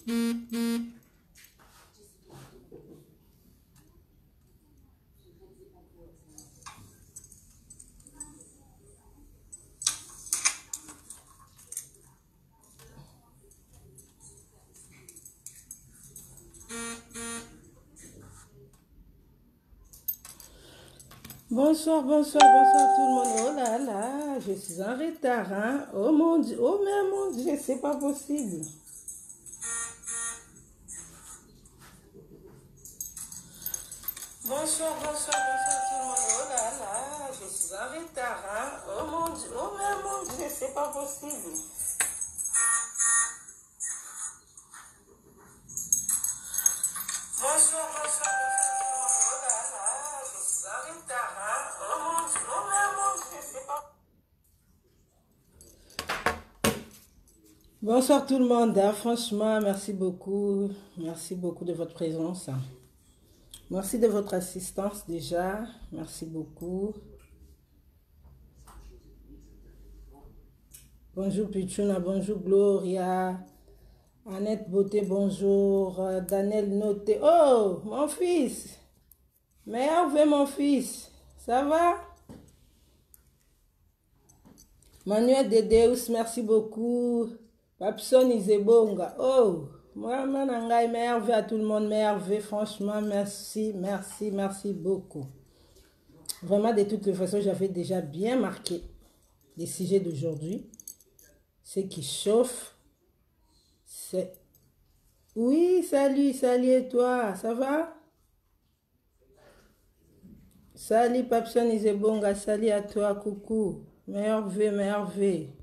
Bonsoir, bonsoir, bonsoir tout le monde. Oh là là, je suis en retard, hein. Oh mon Dieu, oh mais mon Dieu, c'est pas possible. Bonsoir, bonsoir, bonsoir tout le monde. Oh là là, je suis en retard, hein. Oh mon Dieu, oh mais mon Dieu, c'est pas possible. Bonsoir, bonsoir, bonsoir tout le monde. Oh là là, je suis en retard, hein. Oh mon Dieu, oh mais mon Dieu, c'est pas... Bonsoir tout le monde, hein. Franchement, merci beaucoup. Merci beaucoup de votre présence. Merci de votre assistance déjà. Merci beaucoup. Bonjour Pichuna, bonjour Gloria. Annette Beauté, bonjour. Daniel Noté. Oh, mon fils. Merveille, mon fils. Ça va? Manuel Dedeus, merci beaucoup. Papson Izebonga. Oh, moi, Manangai, merveille à tout le monde. Merveille, franchement, merci, merci, merci beaucoup. Vraiment, de toutes les façons, j'avais déjà bien marqué les sujets d'aujourd'hui. Ce qui chauffe, c'est... Oui, salut, salut et toi, ça va? Salut Papson Izebonga, salut à toi, coucou. Meilleur V, meilleur V.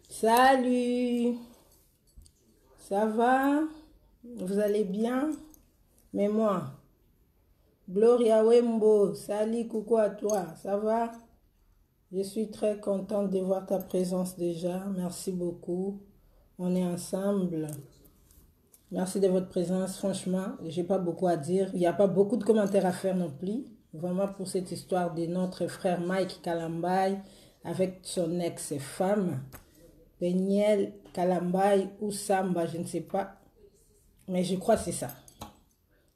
Salut, ça va? Vous allez bien? Mais moi, Gloria Wembo, salut, coucou à toi, ça va? Je suis très contente de voir ta présence déjà, merci beaucoup. On est ensemble. Merci de votre présence, franchement, j'ai pas beaucoup à dire. Il n'y a pas beaucoup de commentaires à faire non plus. Vraiment pour cette histoire de notre frère Mike Kalambay avec son ex-femme, Peniel Kalambay ou Samba, je ne sais pas. Mais je crois que c'est ça.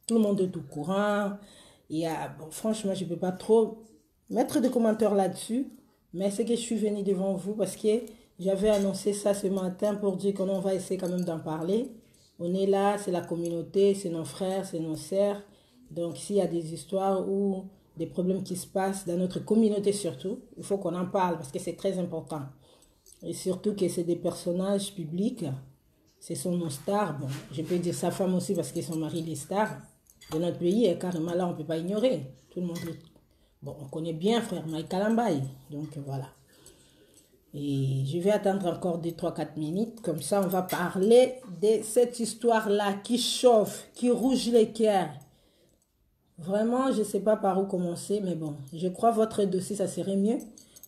Tout le monde est au courant. Il y a, bon, franchement, je ne peux pas trop mettre de commentaires là-dessus. Mais c'est que je suis venue devant vous parce que j'avais annoncé ça ce matin pour dire qu'on va essayer quand même d'en parler. On est là, c'est la communauté, c'est nos frères, c'est nos sœurs. Donc, s'il y a des histoires ou des problèmes qui se passent dans notre communauté surtout, il faut qu'on en parle parce que c'est très important. Et surtout que c'est des personnages publics, ce sont nos stars. Bon, je peux dire sa femme aussi parce que son mari est star de notre pays et carrément là, on ne peut pas ignorer. Tout le monde le... Bon, on connaît bien frère Mike Kalambay. Donc, voilà. Et je vais attendre encore 2, 3, 4 minutes. Comme ça, on va parler de cette histoire-là qui chauffe, qui rouge les cœurs. Vraiment, je ne sais pas par où commencer, mais bon, je crois votre dossier, ça serait mieux.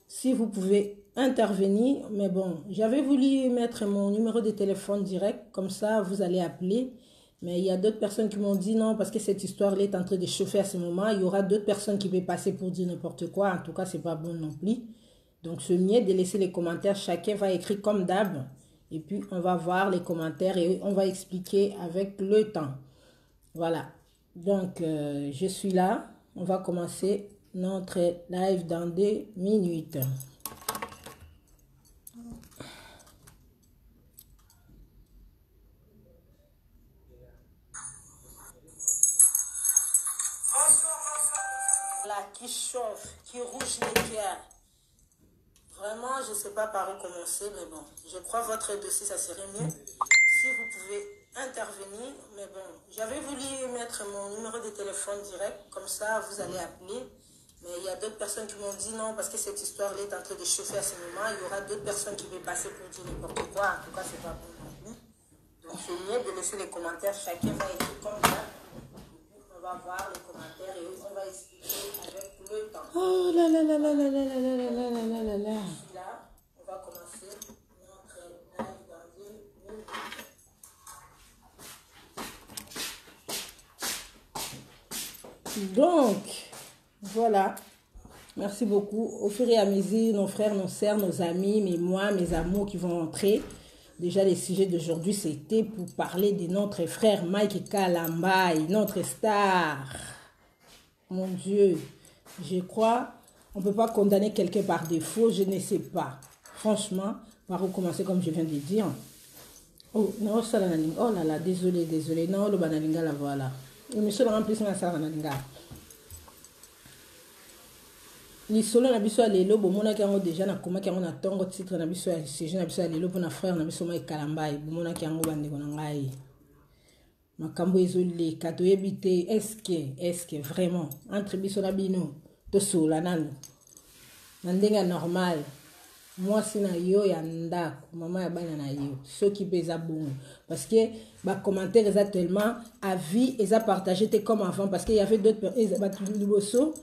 Si vous pouvez intervenir, mais bon, j'avais voulu mettre mon numéro de téléphone direct, comme ça, vous allez appeler. Mais il y a d'autres personnes qui m'ont dit non, parce que cette histoire-là est en train de chauffer à ce moment. Il y aura d'autres personnes qui vont passer pour dire n'importe quoi. En tout cas, c'est pas bon non plus. Donc, c'est mieux de laisser les commentaires. Chacun va écrire comme d'hab. Et puis, on va voir les commentaires et on va expliquer avec le temps. Voilà. Donc, je suis là. On va commencer notre live dans 2 minutes. Là, qui chauffe, qui rouge les cœurs. Vraiment, je ne sais pas par où commencer, mais bon, je crois votre dossier, ça serait mieux. Si vous pouvez intervenir, mais bon, j'avais voulu mettre mon numéro de téléphone direct, comme ça, vous allez appeler. Mais il y a d'autres personnes qui m'ont dit non, parce que cette histoire-là est en train de chauffer à ce moment. Il y aura d'autres personnes qui vont passer pour dire n'importe quoi. En tout cas, c'est pas bon non plus. Donc, c'est mieux de laisser les commentaires. Chacun va écrire comme ça. On va voir les commentaires et on va expliquer avec le temps. Oh là là là là là là là là là là là là là. Là, on va commencer notre live dans 2 minutes. Donc, voilà. Merci beaucoup. Au fur et à mesure, nos frères, nos sœurs, nos amis, mes moi, mes amours qui vont entrer. Déjà, les sujets d'aujourd'hui, c'était pour parler de notre frère Mike Kalambay, notre star. Mon Dieu, je crois, on ne peut pas condamner quelqu'un par défaut, je ne sais pas. Franchement, on va recommencer comme je viens de dire. Oh, non, ça, oh là là, désolé, désolé. Non, le banalinga, la voilà. Émission en plus, ça, la lisolo na biso ya lelo bomonaki yango deja nakomaki yango na ntongo titre na biso ya sujet na biso ya lelo mpona frère na biso Mike Kalambay bomonaki yango bandeko na ngai. Makambo ezoleka toyebi te, est-ce est-ce vraiment entre biso na bino tosolola nanu na ndenge ya normal? Mwasi na yo ya ndako, mama ya bana na yo, soki mpe eza bongo, parce que bacommentaire eza tellement, avis eza partagé te comme avant, parce que y avait d'autres bato liboso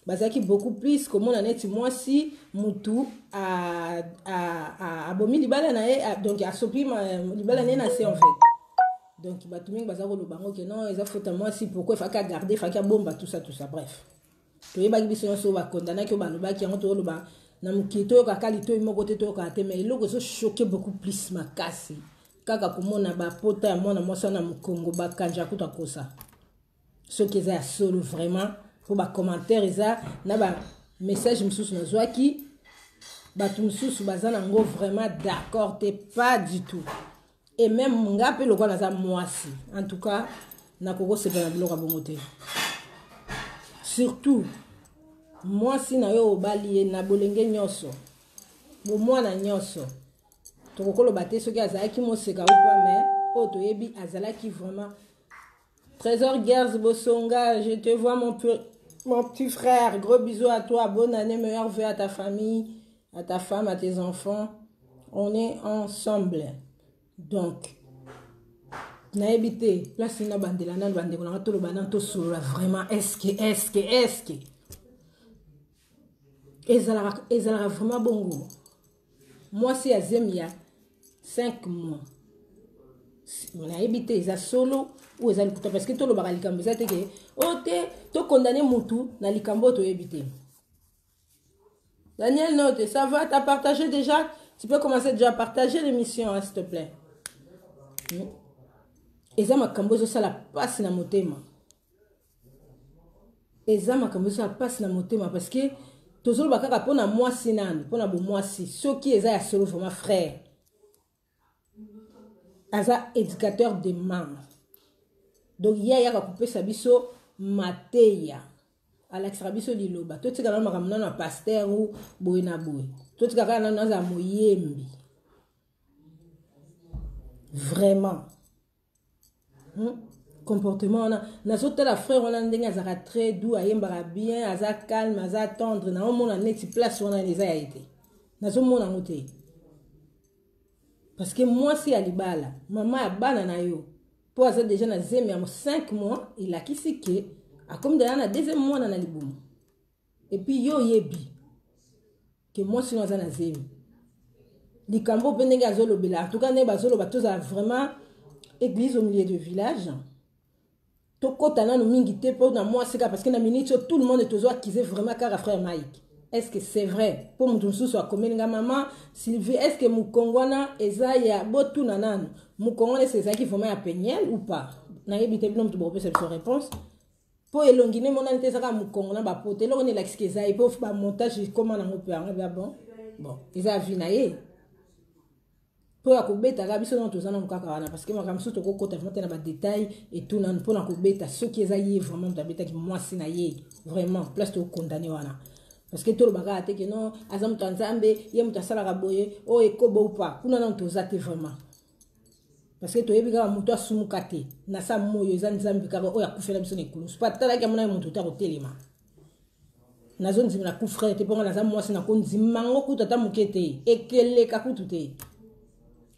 bazalaki beaucoup plus komona neti mwasi mutu abomi libala na ye, donc asopi libala na ye na se en fait. Donc bato mingi baza koloba yango ke non, eza faute ya mwasi, pourquoi efaki agarde, efaki abomba, tout ça, tout ça. Bref, toyebaki biso nyonso oyo bakondanaki, oyo balobaki yango. Toyoloba na mokili, toyokaka litoi moko te, toyokaka te. Mais eloko ezochoquer beaucoup plus makasi, kaka komona bapota ya mwana mwasi wana mokongo, bakanja kuta kosa. Soki eza ya solo vraiment, mpo bacommentaire eza na bamessage mosusu nazwaki, bato mosusu baza nango vraiment d'accord te, pas du tout. Et même nga mpe lokola naza mwasi, en tout cas nakokosepela na biloko ya bongo te, surtout mwasi na yo obali ye na bolenge nyonso, bomwana nyonso. Tokokoloba te soki azalaki moseka ou pas, mais oyo toyebi azalaki vraiment. Trésor Gers Bosonga, je te vois, mon petit frère. Gros bisous à toi, bonne année, meilleurs vœux à ta famille, à ta femme, à tes enfants. On est ensemble. Donc nayebi te place na bandela nanu. Bandeko nanga, toloba nanu, tosolola vraiment. Est-ce est-ce est-ce ezalaka vraiment bongo? Mwasi ya zemi ya 5 mois, nayebi te eza solo ou eza likuta, parce que tolobaka likambo eza te ke oyo te tokondane mutu na likambo oyo toyebi te. Daniel Note, ça va? T'as partagé déjà? Tu peux commencer déjà à partager l'émission, hein, s'il te plaît. Eza makambo ezosala mpasi na motema, eza makambo ezosala mpasi na motema, parce que tozoloba kaka mpona mwasi nanu, mpona bomwasi. Soki eza ya solo vraiment, frère aza éducateur de mama, donc ye ayaka kopesa biso mateya, alakisaka biso liloba. Totika nano makambo nano ya pasteur ou boye na boye, totika kaka nano azala moyembi vraiment. Comportement wana, nazotala frère wana ndenge azalaka très doux, ayembaka bien, aza calme, aza tendre, naomona neti place wana eza ya ye te, nazomona yango te. Parce que mwasi ya libala, mama ya bana na yo, mpo aza déjà na zemi ya 5 mois, elakisi ke akomi deja na deuxième mwana na libumu. Et puis yo oyebi ke mwasi no aza na zemi. Likambo mpe ndenge azolobela, en tout cas ndenge bazoloba, tozala vraiment église au milieu de village. Tokɔta nanu mingi te mpo na mwasi kaka, parce que na minute oyo tout le monde tozo accuser vraiment kaka frère Mike. Est ce que c'est vrai? Mpo moto mosusu akomeli nga: "Mama Sylvie, est ce que mokongo wana eza ya botuna nanu mokongo wana ese ezalaki vraiment ya Peniel ou pas?" Nayebi te, bino moto bokopesa biso réponse, mpo elongi ne emonani te, ezaka mokongo na bapote. Eloko nini elakisika eza ye? Mpo bamontage ekóma nango mpe yango bia bon, eza ya vie na ye mpo ya kobetaka biso nano. Toza nano kaka wana, parce que makambo mosusu tokokota vraiment te na badetail etu nanu mpona kobeta. Soki eza ye vraiment moto abetaki mwasi na ye, vraiment place tokondane wana, parce que tolobaka te ke non, aza moto ya Nzambe, ye moto asalaka boye, oyo ekobo upa kuna, nano toza te vraiment, parce que toyebi kaka moto asumuka te na sa moyo eza Nzambe kaka oyo akufela biso na ekulusu, po atalaki amona ye moto te akotelema. Nazondima na coup frère te, mponga naza mwasi, nakondima yango kutu ata moke te, ekeleka kutu te.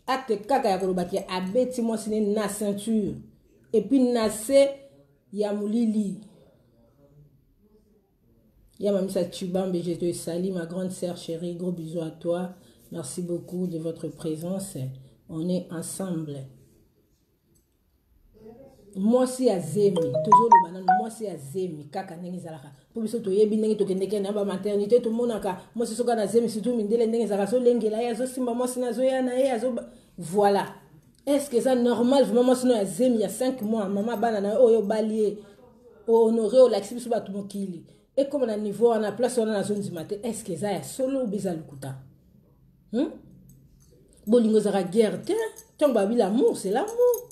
Acte kaka ya kolobaki abeti mwasi ne na ceinture et puis na se ya molili ya Mamisa Chubambe, je te salue, ma grande sœur chérie. Gros bisous à toi. Merci beaucoup de votre présence. On est ensemble. Mwasi ya zemi, tozoloba nano mwasi ya zemi kaka ndenge ezalaka, mpo biso toyebi ndenge tokendeke na bamaternité, tomonaka mwasi soki na zemi, surtout mindele, ndenge ezalaka, azolengela ye, azosimba mwasi na, azoya na ye, azo voilà. Est ce que eza normal vraiment, mwasi no ya zemi ya 5 mois, mama bana na yo oyo obali ye, ohonore, olakisi biso bato mokili, ekoma na niveau wana, place wana? Nazondima te. Est ce que eza ya solo obi eza lokuta? Bolingo ezalaka guerre te. Ntango babi l'amour, c'est l'amour.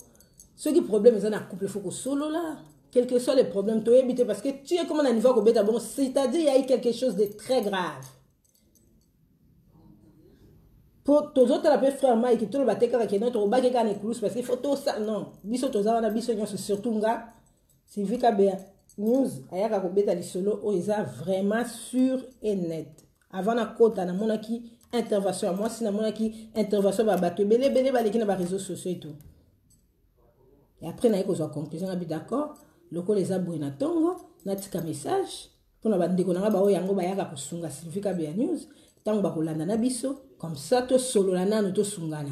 Soki problème eza na couple, faut kosolola, quel que soit les problèmes. Toyebi te, parce que tu es comme na niveau ya kobeta bongo, c'est-à-dire il y a eu quelque chose de très grave. Po tozotala mpe frère Mike, toloba te kaka kende tokobaki kaka na ekulusu, parce que faut tosa non, biso toza wana, biso nyonso, surtout nga Sylvie Kabeya News ayaka kobeta lisolo oyo eza vraiment sûr et net. Avant nakota, namonaki intervention ya mwasi, namonaki intervention ya bato ebele ebele baleki na baréseaux sociaux et tout, et après naye kozwa conclusion, nabi d'accord, lokola eza boye, na ntongo natika message mpona bandeko na nga baoyo yango bayaka kosunga Sylvie Kabeya News. Ntango bakolanda na biso comme ça, tosolola nano, tosungana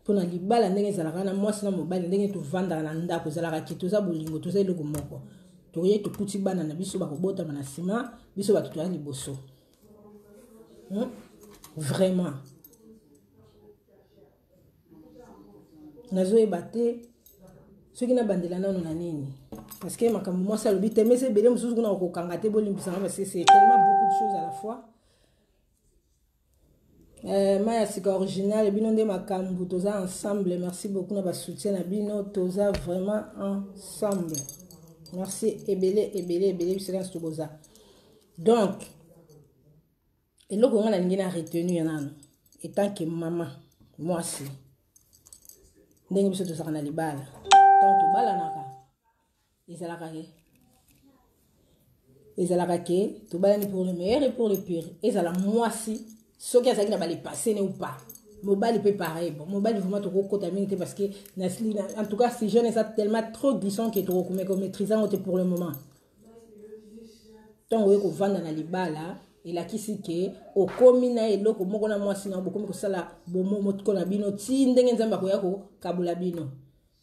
mpona libala, ndenge ezalaka na mwasi na mobali, ndenge tovandaka na ndako, ezalaka ke toza bolingo, toza eloko moko. Toye tokuti bana na biso bakobotama na nsima, biso bato toya liboso. Vraiment nazoyeba te soki nabandela nano na nini, parce que makambo mwasi alobi te mesa ebele mosusu kuna kokokanga te. Bolimbisanga, parce que c'est tellement beaucoup de choses à la fois. Maya sika original, bino nde makambo, toza ensemble. Merci beaucoup na basoutien na bino, toza vraiment ensemble. Merci ebele ebele ebele, biso nyonso toboza. Donc eloko nga nalingi na retenir nano etant que mama mwasi, ndenge biso tozalaka na libala, ntango tobalanaka, ezalaka ke tobalani pour le meilleur et pour le pire. Ezala mwasi soki azalaki na balepasse ne ou pas, mobali mpe pareil. Bon, mobali vraiment tokokota mingi te, parce que en tout cas si jeune eza tellement trop glissant ke tokokomeka komaîtrise yango te pour le moment. Ntango oye kovanda na libala, elakisi ke okomi na eloko moko na mwasi na, bokomi kosala bomoko na bino ti ndenge Nzambe akoya kokabola bino.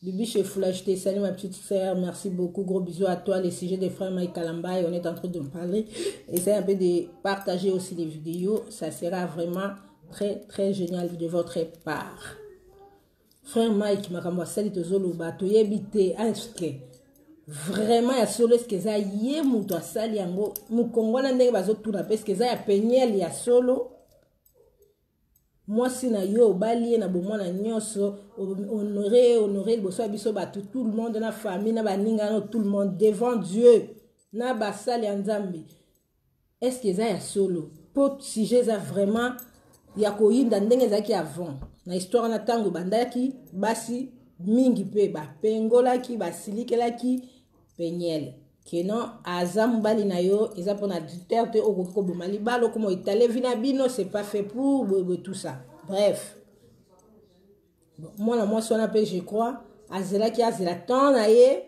Bibi Foulage, je te salue, ma petite sœur. Merci beaucoup. Gros bisous à toi. Les sujets des frères Mike Kalambay, on est en train de parler. Essayez un peu de partager aussi les vidéos. Ça sera vraiment très, très génial de votre part. Frère Mike, makambo asali, tozoloba, toyebi te est-ce que vraiment ya solo, est-ce que eza ye moto asali yango mokongo wana, ndenge bazotuna mpe, est-ce que eza ya Peniel ya solo? Mwasi na yo, obali ye na bomwana nyonso, honore, honore liboso ya biso bato, tout le monde, na famille, na baninga no, tout le monde, devant Dieu na basali ya Nzambe. Est ce que eza ya solo? Mpo sujet eza vraiment ya koyinda. Ndenge ezalaki avant na histoire wana, ntango ebandaki, basi mingi mpe bapengolaki, basilikelaki Peniel ke non, aza mobali na yo, eza mpona adultère te, okoki koboma libala, okoma etale vi na bino, c'est pas fait pour boyeboye, tout ça. Bref, bon, mwana mwasi wana mpe, je crois azelaki, azela temps na ye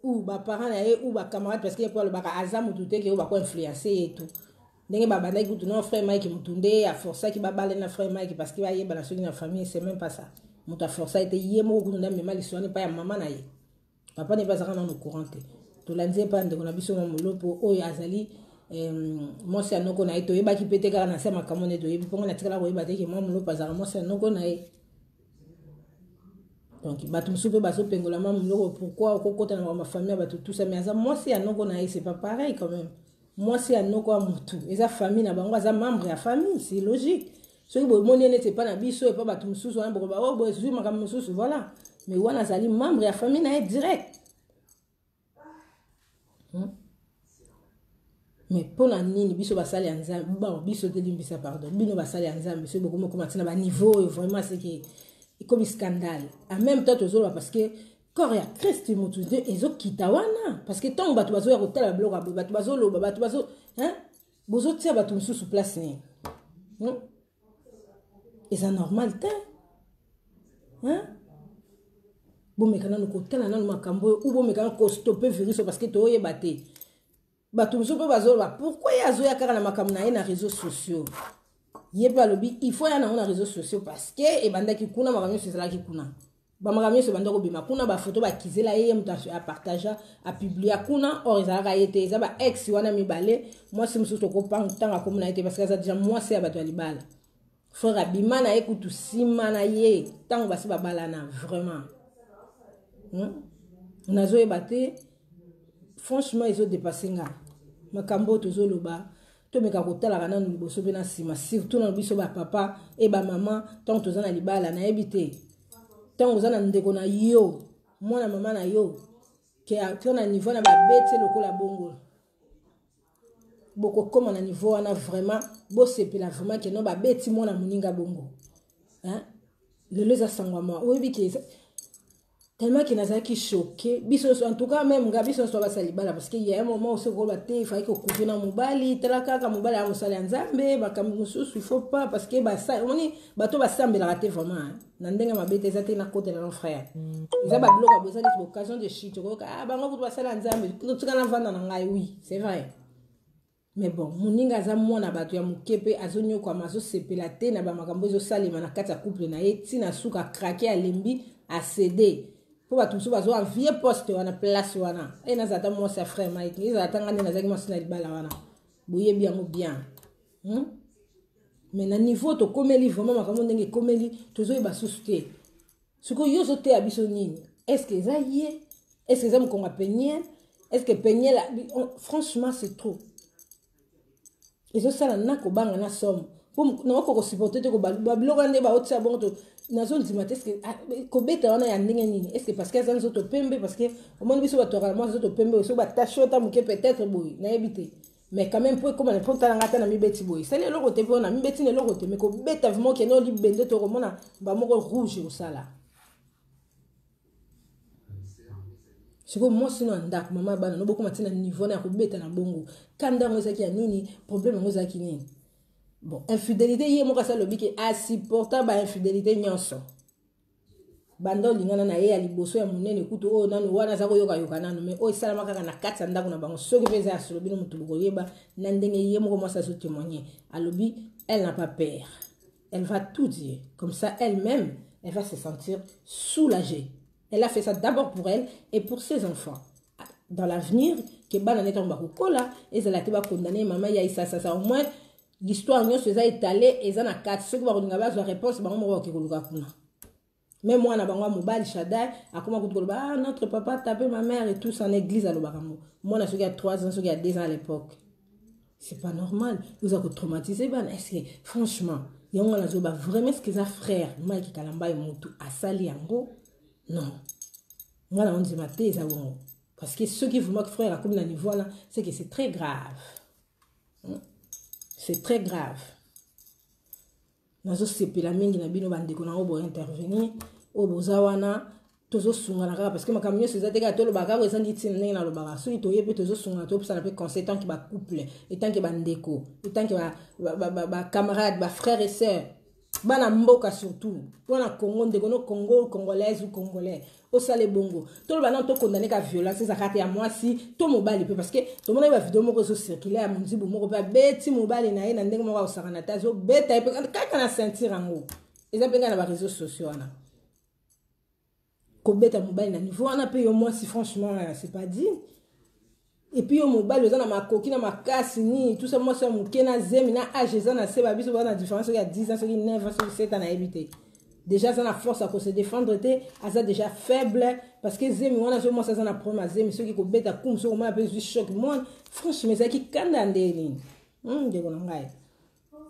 ou baparent na ye ou bacamarade, parce que ye mpo alobaka aza motu te ke oyo bakoinfluence ye tout. Ndenge babandaki kutu, non, frère Mike motu nde aforsaki babale na frère Mike, parce que bayebana soki na famille. C'est même pas ça, moto aforsa ye te, ye moko kutu nde amema liso wana epai ya mama na ye. Papa ne mpe azalaka nano courant te. Tolandi ye mpa ndeko na biso mwa Molopo oyo azali mwasi ya noko na ye. Toyebaki mpe te, kaka na se makambo nde toyebi, mpongo natikala koyeba te ke mwa Molopo azalaka mwasi ya noko na ye. Donc bato mosusu mpe bazopengola mwa Moloko, pourquoi okokota na makambo ya famille ya bato, tout ça. Mais aza mwasi ya noko na ye, c'est pas pareil quand même. Mwasi ya noko ya motu eza famille na bango, aza membre ya famille, c'est logique. Soki bomoni ye neti epa na biso, epa bato mosusu wana, bokoba o boye, ezwi makambo mosusu, voilà. Mais wana azali membre ya famille na ye direct. Mais mpo na nini biso basali ya Nzambe, bon, biso te, limbisa, pardon, bino basali ya Nzambe, soki bokomi okoma ntina baniveau oyo, vraiment c'est que ekomi scandale. En même temps tozoloba parce que corps ya Christ motu nde ezokita wana, parce que ntango bato bazoya kotala biloko ya boye, bato bazoloba, bato bazo, hein? Bozotia bato mosusu place nini? Eza normal te, hein? Bomeka nanu kotala nanu makambo oyo, ou bomeka nanu kostope virus, parce que toyeba te. Bato mosusu mpe bazoloba, pourquoi ye azoya kaka na makambo na ye na réseaux sociaux? Ye mpe alobi il faut ya nango na réseaux sociaux, parce que ebandaki kuna, makambo nyonso ezalaki kuna. Bamakambo nyonso ebanda kobima kuna, bafoto bakizela ye, ye moto apartagea, apublia kuna. Or ezalaka ye te, eza ba ex wana mibale. Mwasi mosusu tokotanga komona ye te parce que aza deja mwasi ya bato ya libala. Frère abima na ye kutu nsima na ye ntango basi babalana. Vraiment, Nazoyeba te, franchement ezodépasser nga. Makambo oyo tozoloba, tomeka kotalaka nanu liboso mpe na nsima, surtout na biso bapapa e bamama. Ntango toza na libala, nayebi te, ntango oza na ndeko na yo, mwana mama na yo, ke to na niveau na babeti lokola bongo, bokokóma na niveau wana, vraiment bosepela vraiment ke no babeti mwana moninga bongo, hein? Lelo eza sangwa mwa oyebi ke tellement ke nazalaki choqué. Biso nyonso, en tout cas même nga, biso nyonso basala libala, parce que ya un moment osi okoloba te, efaki kokufe na mobali. Tala kaka mobali ya mosala ya Nzambe, makambo mosusu il faut pas, parce que omoni bato basambelaka te vraiment na ndenge mabe te. Eza te nakotela na frère, eza babiloko ya boye, eza neti occasion de chute. Okoyoka: "Ah, bango kutu basala ya Nzambe, tika navanda na ngai." Oui, c'est vrai, mais bon, moninga aza mwana bato ya moke mpe azonyokwama, azosepela te na bamakambo ezosalema na kati ya couple na ye. Ntina suka craquer, alembi, acéder, mpo bato mosusu bazo envier poste wana, place wana. E nazala ta mwasi ya frère Mike, ezala ta nga nde nazalaki mwasi na libala wana, boyebi yango bien, Mais na niveau tokomeli, vraiment makambo ndenge ekomeli, tozoyeba susu te. Sikoyo yo ozoteya biso nini? Est ce que eza ye? Est ce que eza mokongo ya Peniel? Est ce que Peniel? Franchement, c'est trop, ezosala na kobanga na somme po nakoka kosupporter te babiloko wana nde baotia bongo. To nazondima te, eske kobeta wana ya ndenge nini? Est-ce parce que aza nzoto pembe? Parce que omoni biso bato yakala, mwa nzoto pembe, soki batache ota moke peut-être boye, nayebi te. Mais quand même, mpo ekóma na mpo tala nga ata na mibeti boye, esali eloko te, mpo na mibeti na eloko te. Mais kobeta vraiment, okende olibende, to komona bamoko rouge osala. Sikoyo mwasi no ya ndako, mama bana no, bokóma ntina niveau na ya kobeta na bongo. Kanda yango ezalaki ya nini? Problème yango ezalaki nini? Bon, infidélité, ye moko asi alobi ke asupporta bainfidélité nyonso banda olingana na ye. Ya liboso ya monene kutu oyo nanu wana aza koyokayoka nanu, mais oyo esalama kaka na kati ya ndako na bango, soki mpe eza ya solo, bino motu bokoyeba na ndenge ye moko mwasi azotémoigner. Alobi elle n'a pas peur, elle va tout dire, comme ça elle-même elle va se sentir soulagée. Elle a fait ça d'abord pour elle et pour ses enfants dans l'avenir, ke bana nde ntango bakokola, ezala te bakondane mama ya isasasa. Au moins l'histoire nyonso eza étalé, eza na kati. Soki bakolinga bazwa réponse, bango moko bakoki koluka kuna. Mais mwana bango ya mobali Shadai akoma kutu koloba: "Ah, notre papa tape ma mère et tout ça en église." Alobaka ngo mwana soki ya 3 ans, soki ya 2 ans à l'époque. C'est pas normal, oza kotraumatiser bana. Est ce que franchement, yango wana azoba vraiment, est ce que eza frère Mike Kalambai motu asali yango? Non, nga na ondima te eza bongo, parce que soki vraiment frère akomi na niveau wana, c'est que c'est très grave, C'est très grave. Nazosepela mingi na bino bandeko nango bointervenir oyo boza wana. Tozosungana kaka, parce que makambo nyonso eza te kaka tolobaka kaka, eza ntina ndenge nalobaka. Soki toye mpe tozosungana, topesana mpe conseil, tant que bacouple, etant que bandeko, etant que bacamarade, bafrère et sœur, bana mboka, surtout mpona Congo. Ndeko no Congo, Congolaise ou Congolais, osala ebongo. Toloba nano, tokondane ka violence ezalaka te ya mwasi to mobali mpe, parce que tomonaki bavideo moko ezocircule ya mondibu moko mpe abeti mobali na ye na ndenge moko akosakana te, azobeta ye mpe kaka na ceinture. Yango eza mpe ngai na baréseau sociaux wana, kobeta mobali na niveau wana mpe yo mwasi, franchement c'est pas digne. Et puis yo mobali oza na makoki na makasi nini tusa mwasi ya moke na zemi na age eza na se, babiso baza na différence soki ya 10 ans, soki 9 ans, soki 7 ans, nayebi te. Déjà aza na force ya kose défendre te, aza déjà faible, parce que zemi wana, soki mwasi aza na problème ya zemi, soki kobeta kumu, soki omona mpe ezwi choc mwana. Franchement, ezalaki kanda ya ndenge nini? Ndeko na ngai,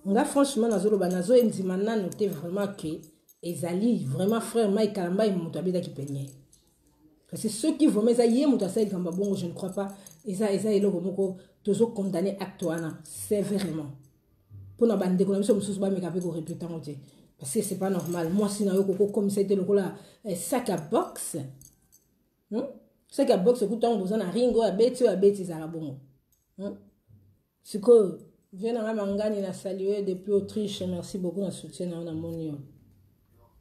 nga franchement nazoloba, nazoyendima nano te vraiment ke ezali vraiment frère Mike Kalambai moto abetaki Peniel, parce que soki vraiment eza ye moto asali likambo ya bongo, je ne crois pas. Eza eloko moko tozokondamner acte wana sévèrement, mpona bandeko na biso mosusu bameka mpe korépéter yango te, parce que c'est pas normal. Mwasi na yo kokokomisa ete lokola sac ya boxe, Sac ya boxe ekuta ntango boza na ring, oyo abeti, oyo abeti, ezalaka bongo, Sikoyo vie na ngai mangani na salue depuis Autriche, merci beaucoup na soutien na yo. Namoni yo,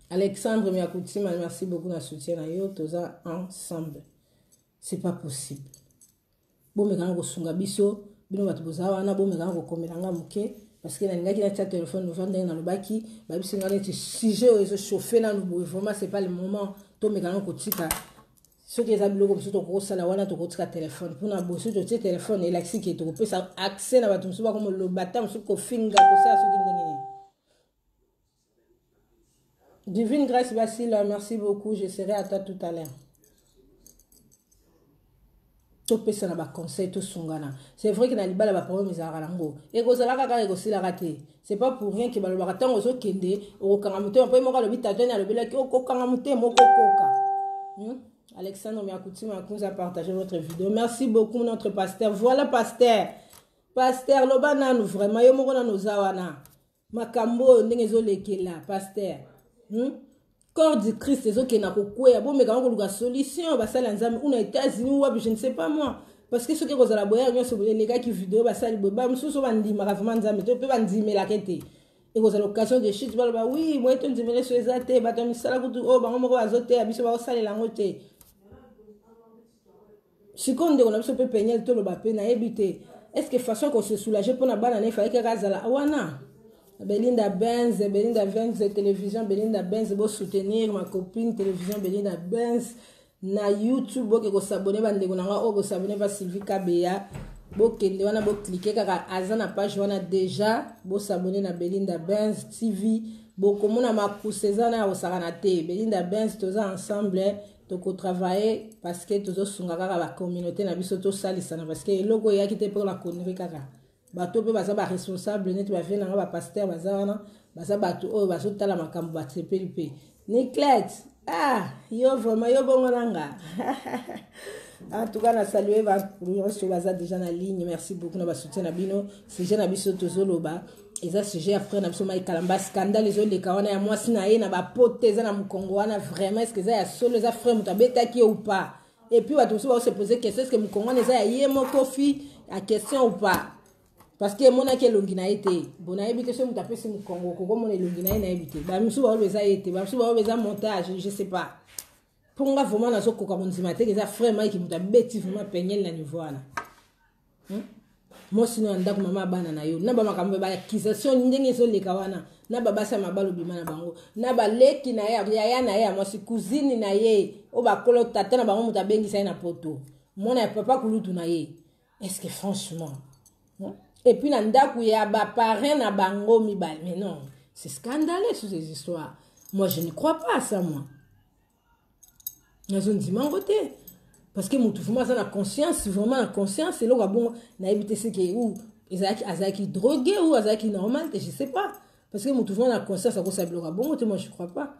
Alexandre Miakutima, merci beaucoup na soutien na yo. Toza ensemble. C'est pas possible. Bomekanga kosunga biso, bino bato boza wana, bomekanga kokomela nga moke, parce que nalingaki natia telefone ouvert ndenge nalobaki, babisi nga neti sujet oyo ezochauffe nanu boye. Vraiment, c'est pas le moment. Tomeka nano kotika soki eza biloko mosusu tokosala wana, tokotika telefone mpona boye. Soki totie telefone, elakisi ke tokopesa accès na bato mosusu, bakomoloba ata mosusu, kofinga, kosala soki ndenge nini. Divine Grâce Basila, merci beaucoup, je serai à toi tout à l'heure. Topesana baconseil, tosungana. C'est vrai que na libala baproblème ezalaka nango, ekozala kaka, ekosilaka te. C'est pas pour rien ke balobaka ntango ozokende okokanga motema, mpo ye moko alobi, tatani alobelaki okokanga motema, okokoka. Alexandre Miakutima Akunza a partagé votre vidéo. Merci beaucoup, notre pasteur. Voilà, pasteur. Pasteur, loba nanu vraiment, yo moko nanu oza wana. Makambo oyo ndenge ezolekela, pasteur. Corps du Christ ezokenda kokweya, bomeka koluka solution, basali ya Nzambe, una États-Unis wapi, je ne sais pas moi. Parce que soki ekozala boyare nyonso elekaki video basali boye, bamosusu bandimaka vraiment Nzambe te mpe bandimelaka te, ekozala occasion de chute. Baloba oui, moye tondimele so eza te. Bato ya misala kutu oyo bango moko bazoteya biso, baosalela yango te. Sikoyo ndeko na biso mpe Peniel, toloba mpe nayebi te, est ce que façon kose soulager mpona bana na efalaki kaka azala wana? Belinda Benz, Belinda Benz Télévision, Belinda Benz, bosoutenir ma copine Télévision Belinda Benz na YouTube. Boke kos'abonner, bandeko na nga oyo bos'abonner pa Sylvie Kabeya, bokende wana, bocliquer kaka, aza na page wana déjà. Bos'abonner na Belinda Benz TV, bokomona makusa eza na ya kosakana te. Belinda Benz, toza ensemble, tokotravailler parce que tozosunga kaka bacommunauté na biso, tosalisana, parce que eloko eyaki te mpo baconnerie kaka. Bato mpe baza baresponsable neti bavie nanga, bapasteur baza wana, baza bato oyo bazotala makambo, basepeli mpe. Niclet, ah, yo vraiment, yo bongo nanga. En tout cas, na salue nyonso baza déjà na ligne. Merci beaucoup na basoutien na bino. Sujet na biso tozoloba eza sujet ya frère na biso Mike Kalamba, scandale ezoleka wana ya mwasi na ye na bapote eza na mokongo wana. Vraiment, est ce que eza ya solo, eza frère moto abetaki ye ou pas? Et puis bato mosusu baose poser question: est ce que mokongo wana eza ya ye moko fi ya question ou pas? Parce que emonaki elongi na ye te. Bon, nayebi te soki moto apesi mokongo okokomona elongi na ye, nayebi te. Bamisusu baoyo eza ye te, bamisusu baoyo eza montage, je sais pas. Mpo nga vraiment nazokoka kondima te eza frère Mike moto abeti vraiment Peniel na niveau wana. Mwasi no ya ndako, mama ya bana na yo, na bamakambo ya baaccusation ndenge ezoleka wana, na babasi ya mabala obima na bango, na baleki na ye, yaya na ye ya mwasi, cousine na ye oyo bakolo tata na bango moto abengisa ye na poto, mwana ya papa kulutu na ye. Est ce que franchement? Et puis na ndako ya baparrain na bango mibale. Mais non, c'est scandaleux, sur ces histoires, moi je ne crois pas à ça. Moi nazondima yango te, parce que motu vraiment aza na conscience, vraiment na conscience, eloko ya bongo nayebi te. Seke ou ezalaki, azalaki drogué ou azalaki normal te, je sais pas, parce que motu vraiment na conscience akosala biloko ya bongo te. Moi je crois pas.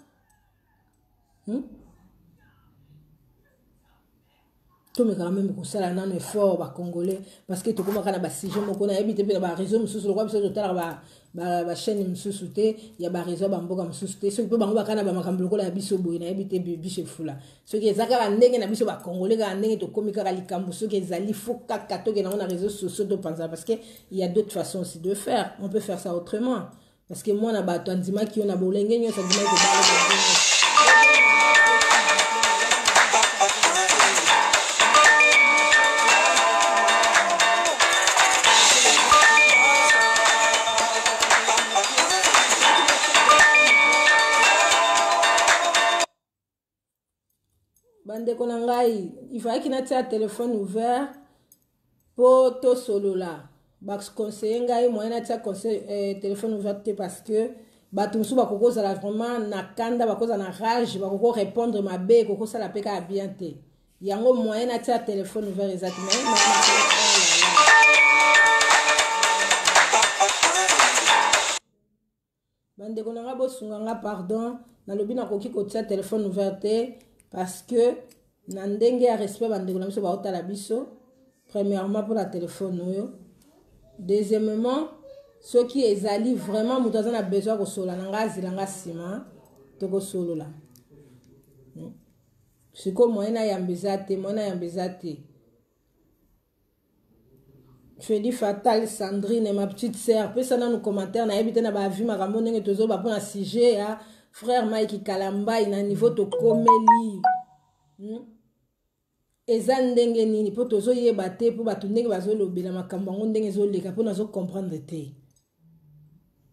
Tomekaka même kosala nano effort, bacongolais, parce que tokomaka na basujet moko, nayebi te. Mpe na baréseau mosusu, lokwa biso totalaka bachaîne mosusu te ya baréseau ya bamboka mosusu te, soki mpe bango baka na bamakambo lokola ya biso boye, nayebi te. Biso efula soki eza kaka ndenge na biso bacongolais, kaka ndenge tokómi kaka likambo soki ezali fo kaka tokende yango na réseau sociaux, topanzala, parce que il y a d'autres façons aussi de faire, on peut faire ça autrement, parce que mwana bato andimaki yo na bolenge nyonso, andimaki kobala. Bandeko na ngai, ifalaki natia telefone ouvert mpo tosolola. Baconseiller ngai moyen natia conseil téléphone ouvert te, parce que bato mosusu bakoki kozala vraiment na kanda, bakozala na rage, bakoki korépondre mabe, kokosala mpe kaka bien te. Yango moyen natia téléphone ouvert eza te. Mais bandeko na nga, bosunga nga, pardon. Nalobi nakoki kotia telefone ouvert te, parce que na ndenge ya respect, bandeko na biso baotala biso, premièrement mpona telefone oyo, deuxièmement soki ezali vraiment moto aza na besoin ya kosolola na nga, azela nga nsima, tokosolola. Sikoyo moyen nayamba eza te, moyen nayamba eza te. Feli Fatal Sandrine, ma petite sœur, pesa nanu commentaire. Nayebi te na baavis makambo ndenge tozoba mpona sujet ya frère Mike Kalambai na niveau tokomeli. Eza ndenge nini? Mpo tozoyeba te, mpo bato ndenge bazolobela makambo yango, ndenge ezoleka, mpo nazocomprendre te.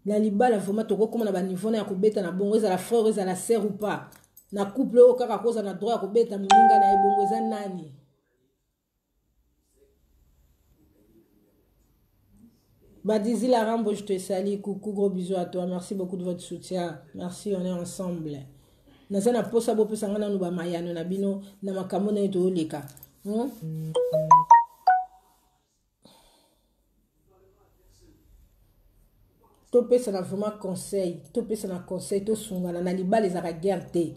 Na libala vraiment tokokóma na baniveau na ya kobeta na bongo, ezala frère, ezala sœur ou pas? Na couple oyo kaka akoza na droit ya kobeta moninga na ye bongo eza nani? Badizi la Rambo, je te salue. Coucou, gros bisous à toi. Merci beaucoup de votre soutien. Merci, on est ensemble. naza na mposa bopesa ngai nanu bamayano na bino na makambo na ye toyoleka hmm? topesana vraiment conseil topesana conseil tosungana na libala ezalaka guerre te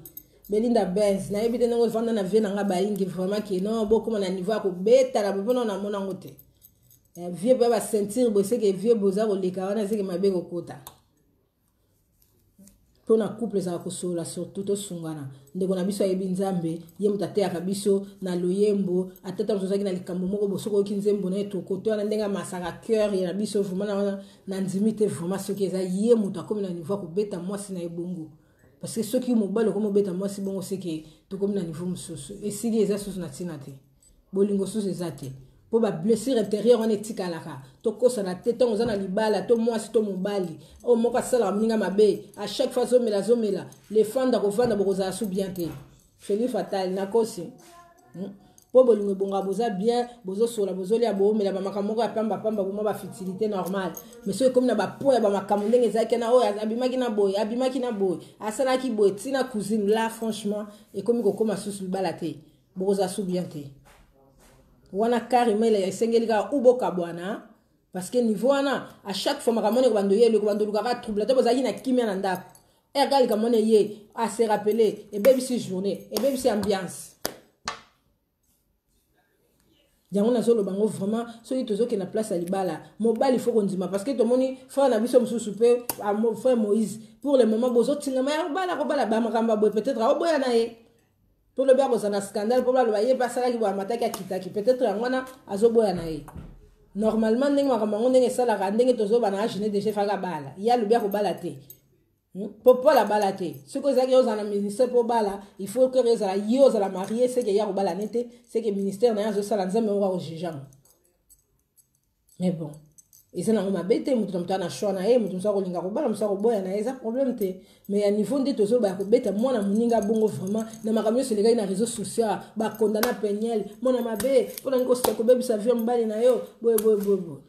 belinda benz nayebi te ndenge ovanda na vie na nga bayingi vraiment ke non bokóma na niveau ya kobetana mpona namona yango te eh, vie mpe baceinture boye seke vie boza koleka wana seke mabe kokota mpo na couple ezala kosolola surtout tosungana ndeko na biso ayebi nzambe ye moto ateyaka biso na loyembo ata ntango tozalaki na likambo moko bo soki oyoki nzembo na ye tokote wana ndenge amasaka cœur ya na biso vraiment na wana nandimi te vraiment soki eza ye moto akomi na niveau ya kobeta mwasi na ye bongo parce que soki mobali okomi obeta mwasi bongo seke tokomi na niveau mosusu esili eza susu na ntina te bolingo susu eza te mpo bablessure intérieure wana etikalaka tokosana te ntango oza na libala to mwasi to mobali oyo moko asalaka moninga mabe à chaque fois azomela azomela lefanda kovanda bokozala su bien te feli fatal nakosi mpo hmm? bolingo ebonga boza bien bozosola bozolia boomela bamakambo moko ya pamba pamba bomwa bafutilité normale mais soki ekomi na bapoint ya bamakambo ndenge ezalaki na oyo abimaki na boye abimaki na boye asalaki boye ntina cousine la franchement ekomi kokóma susu libala te bokozala su bien te wana carrément esengeli kaka u bokabwana parce que niveau wana à chaque fois makambo wana ekobanda oyelo ekobanda olukaka trouble ata bozalaki na kimia na ndako ere likambo wana eye ase rappeler ebebisi journée ebebisi ambiance yango nazoloba yango vraiment soki tozokende na place ya libala mobali fo kondima parce que tomoni frère na biso mosusu mpe frère moïse pour le moment bozotingama ya kobala kobala bamakambo ya boye peut-être aoboya na ye mpo lobi akozala na scandale mpo baloba ye mpe asalaki boye amataki akitaki peut-être yango wana azoboya na ye normalement ndenge makambo yango ndenge esalaka ndenge tozoba na age ne deja efaka bala ye alobi akobala te mpo hmm? paul abala te soki ozalaki ozala na ministère mpo obala il faut kaka ezala ye ozala marie seke ye akobala ne te seke ministère na ye azosala nzambe moko akojuge yango mais bon eza nango mabe te moto na moto ana choix na ye moto mosusu akolinga kobala mosusu akoboya na ye eza problème te mais ya niveau nde tozoloba ya kobeta mwana moninga bongo vraiment na makambo nyonso elekaki na réseau social bakondana peniel mwana mabe mpona nini kobebisa vie mobali na yo boye boye boye boye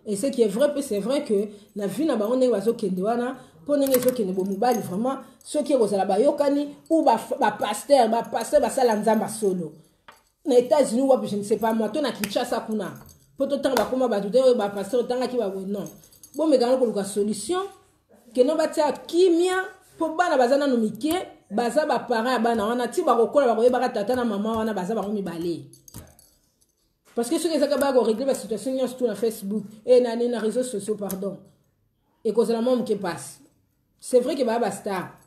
et ce qui est vrai mpe c'est vrai que na vie na bango ndenge bazokende wana mpo ndenge ezokende bo mobali vraiment soki ekozala bayokani ou bapasteur bapasteur basala nzambe solo na États-Unis wapi je ne sais pas moi to na Kinshasa kuna mpo totanga bakoma bato te oyo bapasteur otangaki baboye non bomekana koluka solution keno batia kimia mpo bana baza nano mike baza baparent ya bana wana ti bakokola bakoyebaka tata na mama wana baza bango mibale parce que soki ezaka baya koregle basituation nyonso tu na facebook e na, na réseaux sociaux pardon ekozala mwa moke mpasi c'est vrai ke baya bastar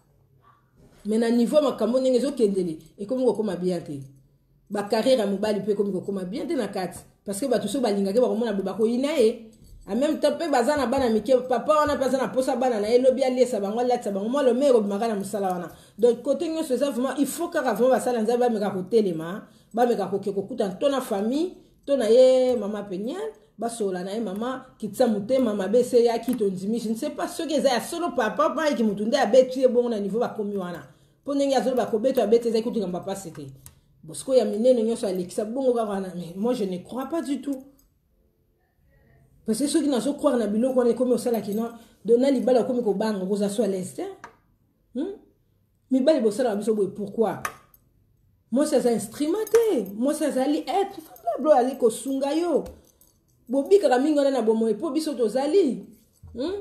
mais na niveau makambo ndenge ezokendele ekomi kokóma bien te bacarrière ya mobali mpe ekomi kokóma bien te na kati parce que bato soki balingaki bakomona boye bakoyina ye en même temps mpe baza na bana mike papa wana mpe aza na mposa bana na ye lobi aliesa bango alatisa bango mwa lome ekobimaka na mosala wana donc kote nyonso eza vraiment il faut kaka vraiment basala nzambe bameka kotelema bameka koke kokutana to na famille to na ye mama peniel basolola na ye mama kitisa motema mabe ese eyaki tondimi je ne sais pas soki eza ya solo papa mike motu nde abeti ye bongo na niveau bakomi wana mpo ndenge azoloba kobeta abeti ezaki kutu likambo apasi te bosiko ya minene nyonso alekisa bongo kaka wana mais moi je ne crois pas du tout parce que soki nazo croire na biloko wana ekomi osalaki no donc na libala okomi kobanga okozala so à l'aise te hmm? mibali bosalaka biso boye pourquoi mwasi aza instrument te mwasi azali être semblable oyo azali kosunga yo bobikaka mingi wana na bomoi mpo biso tozali hmm?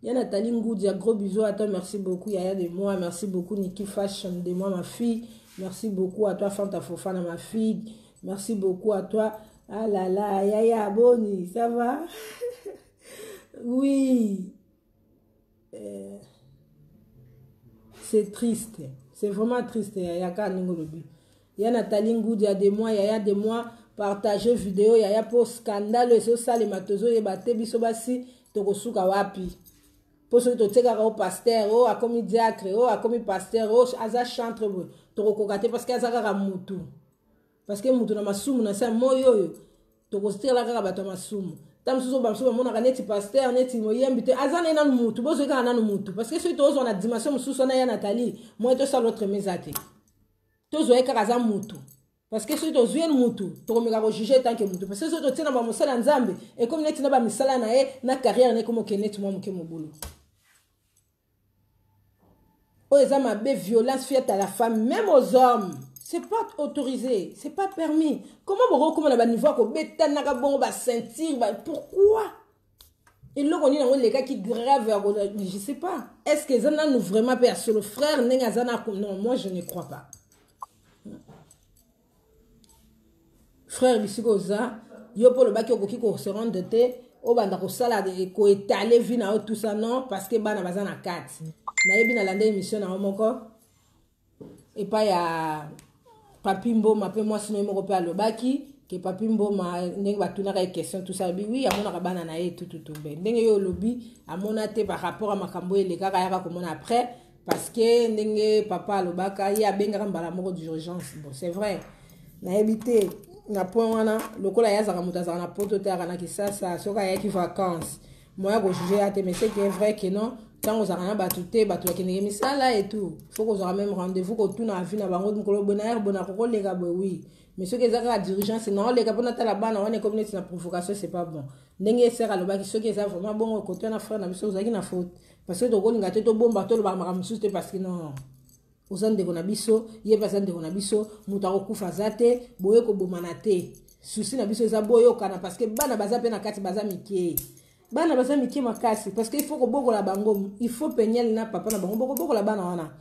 ya Nathalie Ngoudia, gros bisous à toi, merci beaucoup Yaya de moi, merci beaucoup Niki Fashion de moi ma fille, merci beaucoup à toi Fanta Fofana ma fille, merci beaucoup à toi, ah là là, Yaya Boni, ça va? Oui, c'est triste, c'est vraiment triste Yaya ka ndenge olobi. Ya Nathalie Ngoudia de moi, Yaya de moi, partager vidéo Yaya po scandale ezosalema tozoyeba te biso basi tokosuka wapi mpo soki totiekaka o pasteur o akomi diacre o akomi pasteur o aza chantre boye tokokoka te parce que aza kaka mutu parce que mutu na masumu na se ya moi oyo tokotikala kaka bato ya masumu. Ta mosusu oyo bamosusu bamonaka neti pasteur, neti moyembi te, aza naye nanu mutu, bozwi kaka nanu mutu. Parce que soki tozwa na dimension mosusu wana ya Nathalie, moye tosala autre meza te. Tozwa ye kaka aza mutu. Parce que soki tozwi ye mutu, tokomeka kojuge tant que mutu. Parce que soki totie na bamosala ya Nzambe, ekomi neti na bamisala na ye, na carrière na ye ekomi okende neti mwa moke mobulu. Oyo eza mabe, violence faite à la femme, même aux hommes. C'est pas autorisé, c'est pas permis. Comment bokokoma na ba niveau ya kobetanaka bongo ba ceinture, ba, pourquoi? Eloko nini yango elekaki grave ya ko, je sais pas. Est-ce que eza nanu vraiment pe ya solo frère ndenge aza na, non, moi je ne crois pas. Frère bisika oza, yo mpo olobaki okoki ko se rendre te, obanda kosala koetale vie na yo tout ça, non, parce que bana baza na kati. Nayebi nalanda émission na yo moko epai ya Papi Mboma, mpe mwasi na ye moko mpe alobaki ke Papi Mboma ndenge batunaka ye question tout ça, alobi oui, amonaka bana na ye tututu. Be ndenge yo olobi amona te par rapport à makambo oyo elekaka, ayaka komona après, parce que ndenge papa alobaka ye abengaka mbala moko d'urgence. Bon, c'est vrai, nayebi te na point wana, lokola ye azalaka moto azalaka na poto te, azalaka na Kisasa, soki ayaki vacances moya kojuge ya te. Mais ce qui est vrai que non, ntango ozalaka na bato te, bato bakendeke misala et tout, faut kozwaka même rendez-vous, kotuna avis na bango mokolo boye na heure boye nakokoleka boye, oui. Mais soki eza kaka d'urgence naoleka mpo natala bana wana, ekomi neti na provocation, c'est pas bon. Ndenge sœur alobaki, soki eza vraiment bongo, kote wana frère na biso ozalaki na faute, parce que tokolinga te tobomba, tolobaka makambo mosusu te, parce que non, oza ndeko na biso, ye mpe aza ndeko na biso, moto akokufa aza te, boye kobomana te. Souci na biso eza boyokana, parce que bana baza mpe na kati, baza mike, bana baza mike makasi, parce que il faut kobokola bango, il faut Peniel na papa na bango bokobokola bana wana.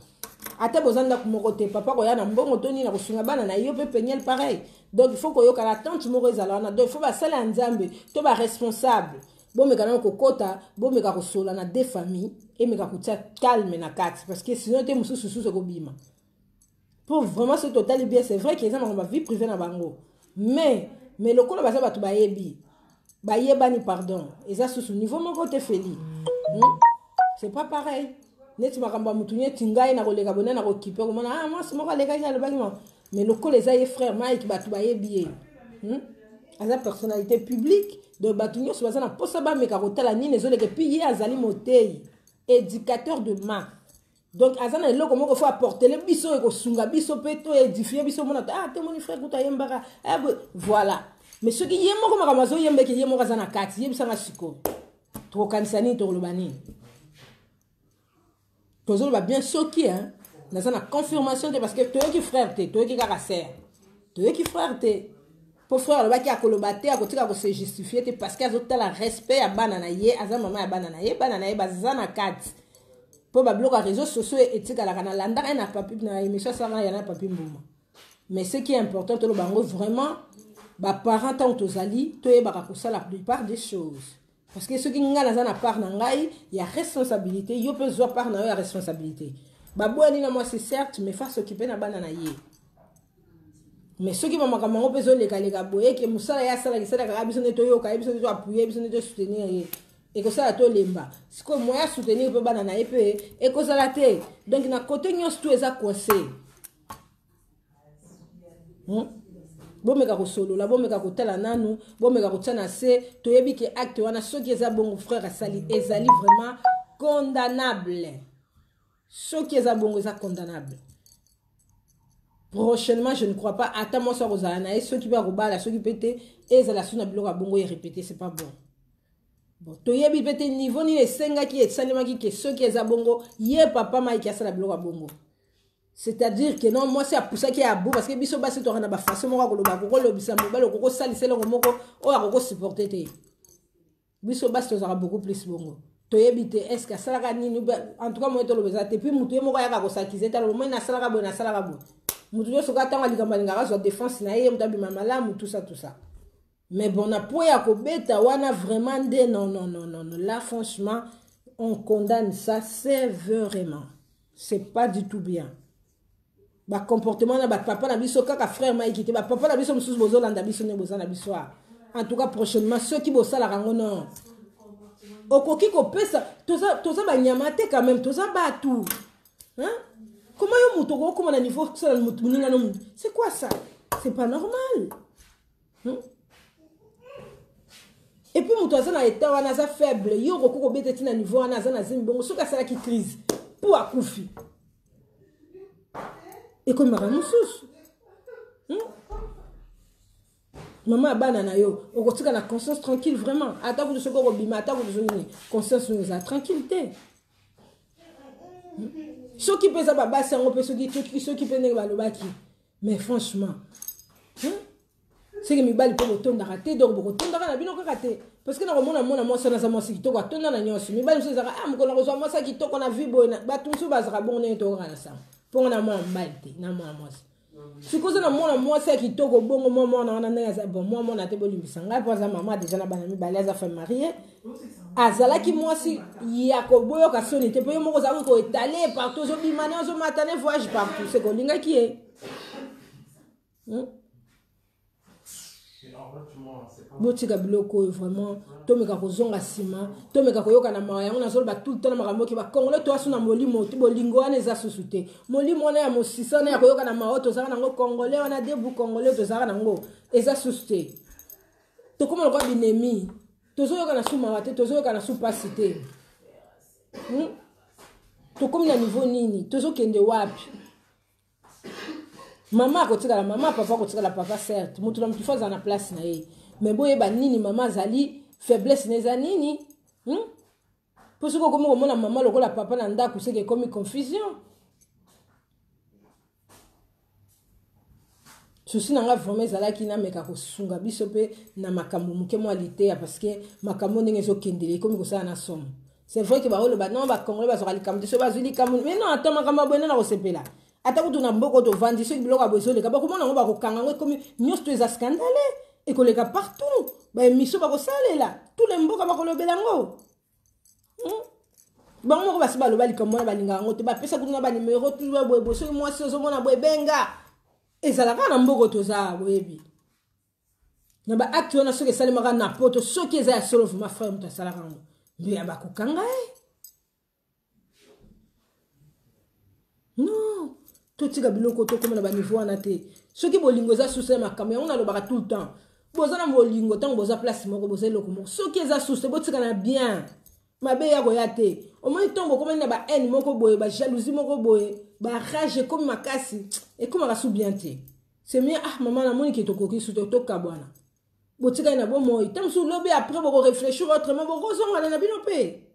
Ata boza ndako moko te, papa koya na mbongo to nini na kosunga bana na yo, mpe Peniel pareil. Donc il faut koyokana, tante moko ezala wana. Donc il faut basala ya Nzambe to baresponsable bomeka nano kokota, bomeka kosola na deux familles, emeka kotia calme na kati, parce que sinon te mosusu susu ekobima. Pour vraiment soki totali bien, c'est vrai que eza makambo ya vie privée na bango, mais lokola baza bato bayebi, bayebani, pardon, eza susu niveau moko te, Feli, C'est pas pareil neti makambo ya motu neti ngai na koleka boye na kokipe komona, ah, mwasi moko alekaki alobaki ma, mais lokola eza ye frère Mike, bato bayebi ye, Aza personnalité publique, donc bato nyonso baza na mposa bameka kotala nini ezoleka. Puis ye azali motei, éducateur de masse, donc aza na eloko moko faut apportele biso, ekosunga biso mpe to édifie biso. Mona, ah, temoni frère kuta ayembaka, eh, voilà. Mais soki ye moko makambo azoyembeke, ye moko aza na kati, yebisanga sikoyo tokokanisa nini, tokoloba nini? Tozoloba bien soki, hein, naza na confirmation te, parce que toyoki frère te, toyoki kaka sœur, toyoki frère te. Mpo frère alobaki akoloba te, akotika kose justifie te, parce que azotala respect ya bana na ye, aza mama ya bana na ye, bana na ye baza na kati. Mpo babiloko ya réseau sociaux etikalaka, nalandaka ye na Papi, na émission asalaka ya na Papi Mbuma. Mais ce qui est important, toloba yango vraiment, baparent ntango tozali, toyebaka kosala plupart des choses, parce que soki ngai naza na part na ngai ya responsabilité, yo mpe zwa part na yo ya responsabilité. Baboyani na mwasi, certes, mais faut s'occuper na bana na ye. Mais soki bamakambo yango mpe ezolekaleka boye, ke mosala ye asalaka, esalaka kaka biso nde toyoka ye, biso nde toappuye, biso nde tosoutenir ye, ekosala tolemba. Sikoyo moya soutenir mpe bana na ye mpe ekozala te. Donc na côté nyonso tu eza coincé, Bomeka kosolola, bomeka kotala nanu, bomeka kotia na se. Toyebi ke acte wana, soki eza bongo frère asali, ezali vraiment condamnable. Soki eza bongo, eza condamnable. Prochainement, je ne crois pas ata mwasi akozala na ye, soki mpe akobala, soki mpe te, ezala so na biloko ya bongo erépété, c'est pas bon. Bon, toyebi mpe te niveau nini esengaki, esalemaki ke soki eza bongo, ye papa Mike asala biloko ya bongo. C'est-à-dire que non, mwasi apusaki ya bu, parce que biso basi toka na bafaçon moko akoloba, akokolobisa mobali, okokosalisa eloko moko oyo akokosupporte te. Biso basi tozalaka beaucoup plus bongo. Toyebi te est ce que asalaka nini. En tout cas, moye toloba eza te. Puis motu ye moko ayaka kosakize, taloba moi nasalaka boye, nasalaka boye. Motu nyonso kaka ntango alikambo alingaka azwa défense na ye, ye moto abima malamu, tout ça, tout ça. Mais bon, na po ya kobeta wana vraiment nde non, non, non, non, non. Là franchement, on condamne ça sévèrement, c'est pas du tout bien. Bacomportement na bapapa na biso, kaka frère Mike te, bapapa na biso mosusu bozolanda biso nde boza na biso a. En tout cas, prochainement soki bosalaka yango, non, okoki kopesa, toza, toza banyama te quand même, toza bato, hein? Comment yo moto okokoma na niveau kosala motu moninga no motu? C'est quoi ça? C'est pas normal, Et puis moto aza na état wana aza faible, yo okoki kobeta ti na niveau wana aza na zemi bongo soki asalaki crise mpo akufi. Ekomi makambo mosusu. Mama ya bana na yo okotika na conscience tranquille vraiment ata kutu soki okobima ata kutu soki nini conscience oyo eza tranquille te soki mpe eza babasi yango mpe soki soki mpe ndenge balobaki mais franchement hein? Seke mibali mpe botondaka te donc bokotondaka na bino kaka te parce que nakomona mona mwasi wana aza mwasi kitoko atonda na nyonso mibali mosusu ezalaka ah mokolo nakozwa mwasi ya kitoko na vie boye bato mosusu bazalaka bongo ndenge tokokaka na sango mpongo na mwana mobali te na mwana mwasi sikoyo oza na mwana mwasi ya kitoko bongo mwa mwana wana ndenge aza bon mwa mwana te bolimbisa ngai mpo aza mama deja na bana mibale aza femme marie azalaki mwasi ya koboyoka soni te mpo yo moko ozalaki koetale partout ozobima ne ozomata ne voyage partout seke olingaki ye Botika biloko oyo vraiment tomeka kozonga nsima tomeka koyoka na mawa yango nazoloba tout le temps na makambo oke bacongolais toasu na molimo bolingo wana eza susu te molimo wana ya mosisa wana ya koyoka na mawa tozalaka nango congolais wana debu congolais tozalaka nango eza susu te tokoma lokola binemi tozoyoka na su mawa te tozoyoka na su mpasi te Tokomi na niveau nini tozokende wapi Mama akotikala mama, papa akotikala papa, certes moto na moto fo azala na place na ye, mais boyeba nini mama azali faiblesse na eza nini, Mpo soki okomi komona mama lokola papa na ndako seke ekomi confusion. Susi na nga vraiment ezalaki nameka kosunga biso mpe na makambo moke mwa liteya, parce que makambo ndenge ezokendele ekomi kosala na somo. C'est vrai que baoloba non, bacongolais bazwaka likambo te, soki bazwi likambo mais non, ata makambo ya boye nde na kosepela ata kutu na mboka oyo tovandi soki biloko ya boye ezoleka bakomona yango bakokanga yango ekomi nyonso to eza scandale ekoleka partout baémission bakosalela tous les mboka bakolobela yango. Bango moko basi baloba likambo wana balingaka yango te bapesa kutu na banimero tu boye boye soki mwasi ozomona boye benga ezalaka na mboka toza boyebi na baacte wana soki esalemaka na poto soki eza ya solo vraiment frère moto asalaka yango mbe bakokanga ye. Non, totika biloko tokóma na baniveau wana te. Soki bolingo eza susu ya makambo yango nalobaka tout le temps boza na bolingo ntango boza place moko boza eloko moko soki eza susu te botika na bien mabe ya koya te. Omoni ntongo bokomani na bahaine moko boye bajalousie moko boye barage ekomi makasi ekomaka su bien te. C'est mieux ah mama namoni ke tokoki su tokabwana botikali na bomoi ntango mosusu lobi après bokorefléchir autrement bokozongana na bino mpe.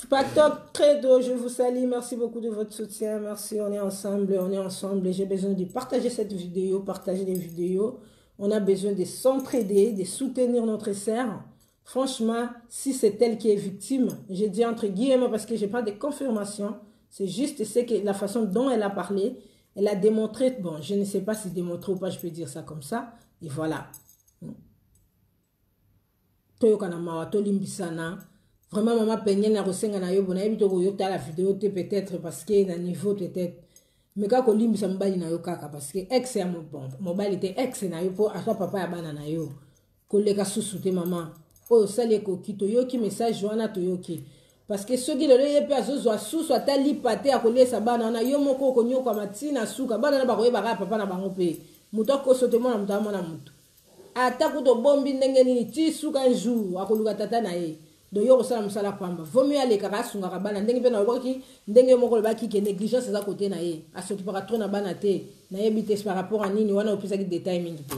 Pacto Credo, je vous salue. Merci beaucoup de votre soutien. Merci, on est ensemble, on est ensemble. J'ai besoin de partager cette vidéo, partager les vidéos. On a besoin de s'entraider, de soutenir notre sœur. Franchement, si c'est elle qui est victime, je dis entre guillemets parce que j'ai pas de confirmation. C'est juste ce que la façon dont elle a parlé, elle a démontré, bon, je ne sais pas si démontré ou pas, je peux dire ça comme ça. Et voilà. Toyoka na mawa tolimbisana. Vraiment mama Peniel na kosenga na yo bona yebi to koyota la vidéo te peut-être parce que na niveau peut-être mais kaka kolimbisa mobali na yo kaka parce que ex ya bon mobali te ex na yo po ata papa ya bana na yo koleka susu te mama oyo osali ekoki toyoki message wana toyoki parce que soki lelo ye mpe azozwa susu ata lipa te akoliesa bana wana yo moko okonyokwama ntina suka bana na bakoyeba kaka papa na bango mpe moto akoso te mwana moto amona moto ata kutu obombi ndenge nini ti suka un jour akoluka tata na ye donc yo kosala mosala pamba vaut mieux alekaka asungaka bana ndenge mpe nalobaki ndenge moko olobaki ke négligence eza kote na ye asokipaka trop na bana te nayebi te par rapport a nini wana opesaki détail mingi te.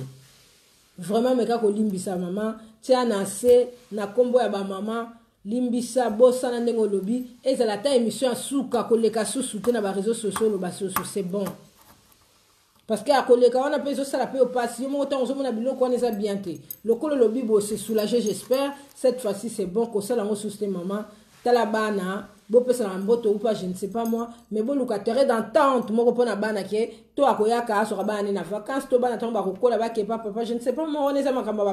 Vraiment meka kolimbisa mama tia na se na kombo ya bamama limbisa bosana ndenge olobi ezala ata émission ya suka koleka susu te na bareseau sociaux oloba susu c'est bon parce que akoleka wana mpe ezosala mpe opasi yo moko ntango ozomona biloko wana eza bien te lokola olobi bo se soulager j'espère cette fois-ci c'est bon kosala yango susu te mama tala bana bopesana mboto ou pas je ne sais pas moi mais boluka terrain d'entente moko mpona bana ke to akoyaka asoka bana ne na vacances to bana ntango bakokola bakepa papa je ne sais pas moi wana eza makambo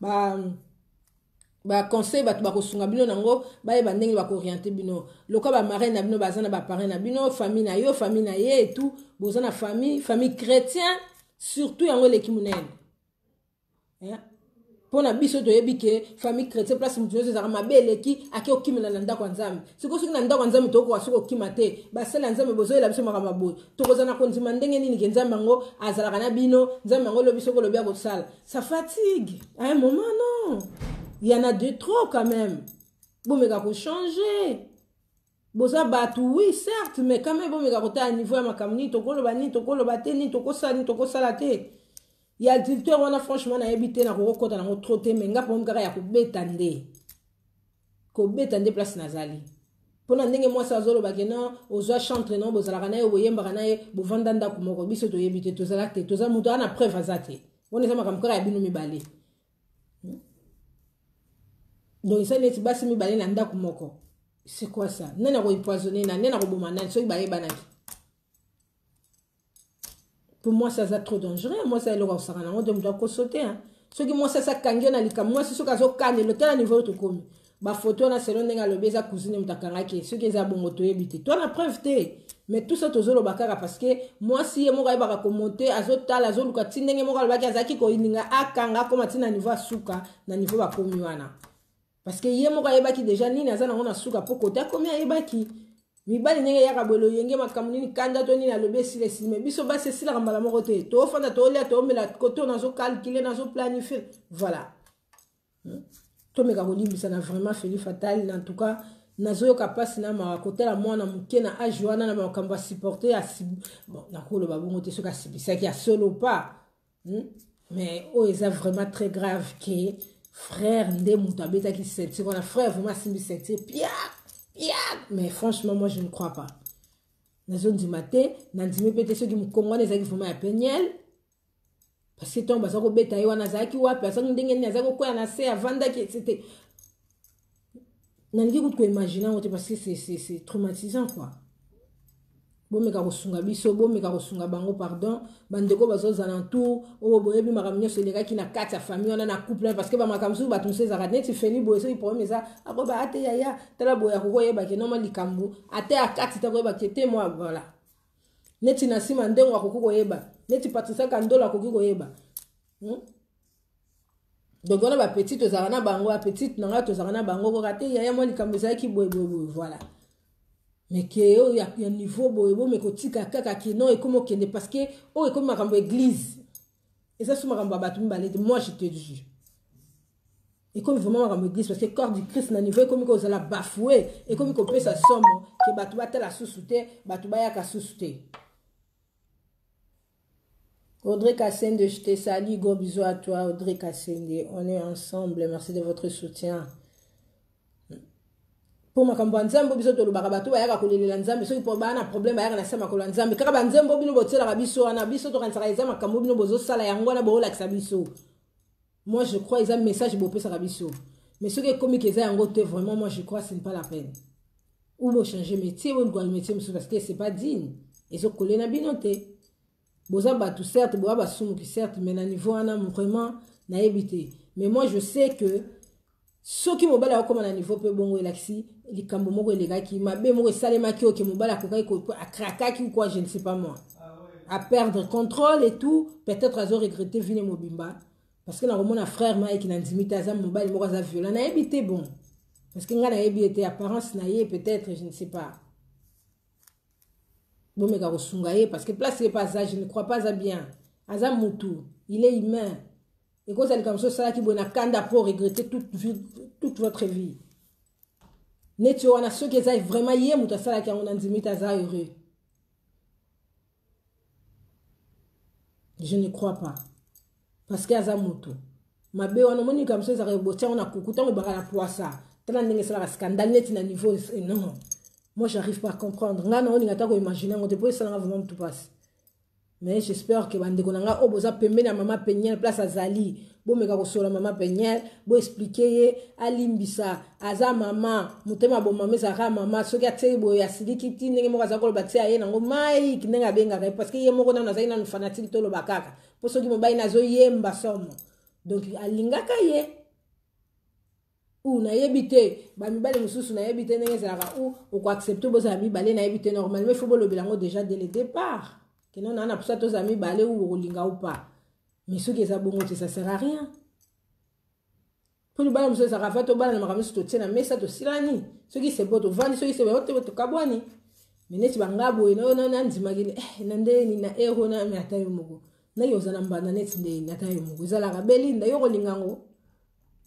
ba baconseil bato bakosunga bino nango bayeba ndenge bakooriente bino lokola bamarraine na bino baza na baparrain na bino famille na yo famille na ye et tout boza na famille famille chrétien surtout yango eleki monene. Mpo na biso toyebi ke famille chrétien place moto nyonso ezalaka mabe eleki ake okimela na ndako ya nzambe. Sikoyo soki na ndako ya nzambe tokokoka soki okima te, basali ya nzambe bozoyela biso makambo ya boye, tokozala na kondima ndenge nini ke nzambe yango azalaka na bino? Nzambe yango lobi soki olobi akosala, ça fatigue à un moment. Non, il y en a de trop quand même. Bomeka kochanger, boza bato, oui, certes, mais quand même bomeka kotala niveau ya makambo nini tokoloba, nini tokoloba te, nini tokosala, nini tokosala te. Ya adultère wana, franchement, nayebi te, nakokokɔta nango trop te, mais nga problème kaka ya kobeta nde, kobeta nde place nazali. Mpona ndenge mwasi azoloba ke non, ozwa chantre, non, bozalaka na ye, boyembaka na ye, bovanda ndako moko, biso toyebi te, tozala te, toza moto aza na preuve aza te. Wana eza makambo kaka ya bino mibale. Donc eza neti basi mibale na ndako moko. C'est quoi ça? Nani akoempoisonne nani? Nani akoboma nani soki bayebanaki? Po mwasi aza trop dangereux. Mwasi eloko akosaka nango te, moto akoso te. Soki mwasi asakangi yo na likambo, mwasi soki azokanela, otala niveau oyo tokomi. Bafoto wana, selon ndenge alobi, eza cousine moto akangaki ye. Soki eza bongo, toyebi te, to na preuve te, mais tout ça tozoloba kaka parce que mwasi ye moko ayebaka komonte, azotala, azoluka ti ndenge moko alobaki azalaki kolinga akanga, akóma ti na niveau asuka, na niveau bakomi wana, parce que ye moko ayebaki déjà nini aza nango na suka. Mpo kote akomi, ayebaki mibali ndenge eyaka boye, loyenge, makambo nini, kanda to nini, alobi esila, esili. Mais biso basi esilaka mbala moko te. Toofanda, toolia, toomela, koto nazocalcule, nazoplanifie, voilà. Tomeka kolimbisa na vraiment Feli Fatal. En tout cas, nazoyoka mpasi na mawa kotala mwana moke na age wana na makambo asupporte. Bon, nakoloba bongo te soki asibisaki ya solo pa, Mais oyo eza vraiment très grave ke frère nde moto abetaki ceinture wana. Frère vraiment asimbi ceinture, pia pia. Mais franchement, moi je ne crois pas, nazondima te, nandimi mpe te soki mokongo wana ezalaki vraiment ya Peniel, parce que ntango baza kobeta ye wana, azalaki wapi? Azalaki ndenge nini? Azalaki kokwea na se, avandaki, etc. Nalingi kutu koimagine yango te, parce que c'est traumatisant, quoi. Bomeka kosunga biso, bomeka kosunga bango, pardon. Bandeko bazozala ntour oyo, boyebi makambo nyonso elekaki na kati ya famille wana, na couple, parce que bamakambo mosusu, bato mosusu ezalaka neti Feli boye. Soki problème eza, akoyeba ate yaya, tala boye, akoki oyeba ke noma likambo ate ya kati te, akoyeba ke te mwa, voilà. Neti na nsima ndengo akoki koyeba, neti Patricia Kandolo akoki koyeba, Donc wana bapetite tozalaka na bango, bapetite na ngai tozalaka na bango koka te, yaya mwa likambo ezalaki boye boye boye, voilà. Mais ke oyo ya niveau boye, bomeka kotika kaka ke non, ekomi okende, parce que oyo ekomi makambo église, eza so makambo ya bato mibale te. Moi je te jure, ekomi vraiment makambo église, parce que corps du Christ na niveau ekomi kozala bafoué, ekomi kopesa somo ke bato batala susu te, bato bayaka susu te. Audrey Kassende, je te salue. Gros bisous à toi, Audrey Kassende. On est ensemble. Merci de votre soutien. Mpo makambo ya nzambe, biso tolobaka, bato bayaka kolelela nzambe soki mpo baa na problème, bayaka na se makolo ya nzambe. Kaka banzembo bino botielaka biso wana, biso tokanisaka eza makambo bino bozosala yango wana, boolakisa biso. Moi je crois eza message bopesaka biso, mais soki ekomi ke eza yango te, vraiment, moi je crois ce n'est pas la peine. Ou bochanger métier, boluka métier mosusu, parce que c'est pas digne, ezokole na bino te. Boza bato, certes, boza basumuki, certes, mais na niveau wana, vraiment, nayebi te. Mais moi je sais que soki mobali akokóma na niveau mpe bongo, elakisi likambo moko elekaki, mabe moko esalemaki, oke mobali akokaki, akrakaki ou quoi, je ne sais pas moi, à perdre contrôle et tout. Peut-être azo regretter vie mobimba, parce que nakomona frère Mike, na ndimi te aza mobali moko aza violent, nayebi te. Bon, parce que ngai nayebi ete apparence na ye, peut-être, je ne sais pas. Bomeka kosunga ye, parce que place ye mpe aza, je ne crois pas aza bien. Aza mutu, il est humain. Ekozala likambo mosusu osalaki boye na kanda po regretter toute, vie, toute votre vie. Neti wana, soki eza vraiment ye moto asalaki yango, na ndimi te aza heureux, je ne crois pas, parce que aza moto mabe wana. Omoni likambo mosusu ezalaka, botia yango na kuku, ntango ebaka na poisa, tala ndenge esalaka scandale neti na niveau. Non, moi j'arrive pas à comprendre. Ngai na olinga ata koimagine yango te, po esalanga vraiment motu pasi. Mais j'espère que bandeko na ngai oyo boza pembeni ya mama Peniel, place azali, bomeka kosola mama Peniel, boexplike ye, alimbisa. Aza mama, motema bomama ezalaka mama. Soki atie boye, asiliki ti ndenge moko aza koloba ti aye nango Mike, ndenge abengaka ye, parce que ye moko nano azali nanu fanatique. Toloba kaka mpo soki mobali nazoyemba somo, donc alingaka ye ou nayebi te. Bamibali mosusu, nayebi te ndenge ezalaka, ou okoaccepte bozala mibale, nayebi te. Normalement il faut bolobela yango déjà dès le départ keno naa na posa tozala mibale, ou okolinga ou pas. Mais soki eza bongo te, ça sert à rien. Mpo libala mosusu ezalaka va tobala na makambo nyonso totie na mesa tosilani, soki sebo tovandi, soki sebo te tokabwani. Me neti banga boye nandimaki eh, na ndeni na ero na me ata yo moko naki oza na mbanda neti ndeni ata yo moko ezalaka belinda yo kolinga yango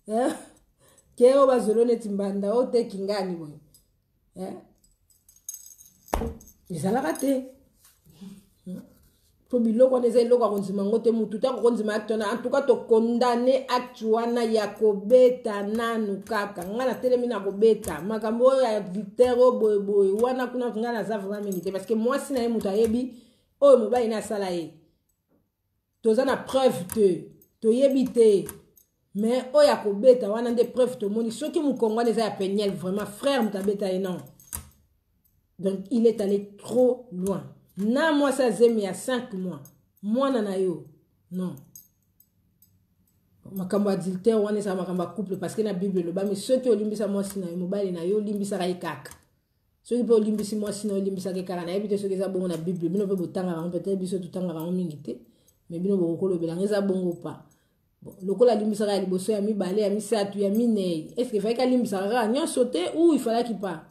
eh? ke oyo bazolo neti mbanda oyo te kingani boye eh? Ezalaka te mpo biloko wana eza eloko ya kondima yango te. Mutu te akokondima acte wana. En tout cas tokondane acte wana ya kobeta nanu kaka. Ngai natelemi na kobeta makambo oyo ya adultère oyo boyeboye wana kuna, ngai naza vraiment mingi te, parce que mwasi na ye moto ayebi oyo mobali na asala ye. Toza na preuve te, toyebi te, mais oyo ya kobeta wana nde preuve tomoni. Soki mokongo wana eza ya Peniel, vraiment frère moto abeta ye, non. Donc il est allé trop loin na mwasi azemi ya 5 mois, mwana na yo, non. Makambo ya adultère wana ezala makambo ya couple, parce que na Bible elobami soki olimbisa mwasi na yo, mobali na yo, olimbisaka ye kaka. Soki mpe olimbisi mwasi na yo, olimbisaka ye kaka. Nayebi te soki eza bongo na Bible. Bino mpe botangaka yango, peut-être biso totangaka yango mingi te, mais bino bokokolobela yango eza bongo pa. Bon, lokola alimbisaka ya liboso, ya mibale, ya misato, ya minei, est ce que efalaki alimbisaka kaka nyonso te ou ifalaki pas?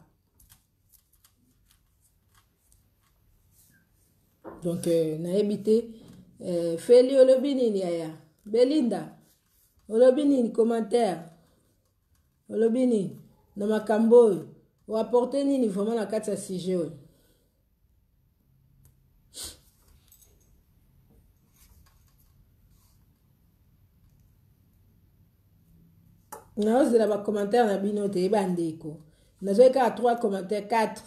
Donc nayebi te. Feli, olobi nini? Yaya Belinda, olobi nini? Commentaire, olobi nini na makambo oyo? Oapporte nini vraiment na kati ya sujet oyo? Naozela bacommentaire na bino te, bandeko. Nazwaki kaka 3 commentaire, 4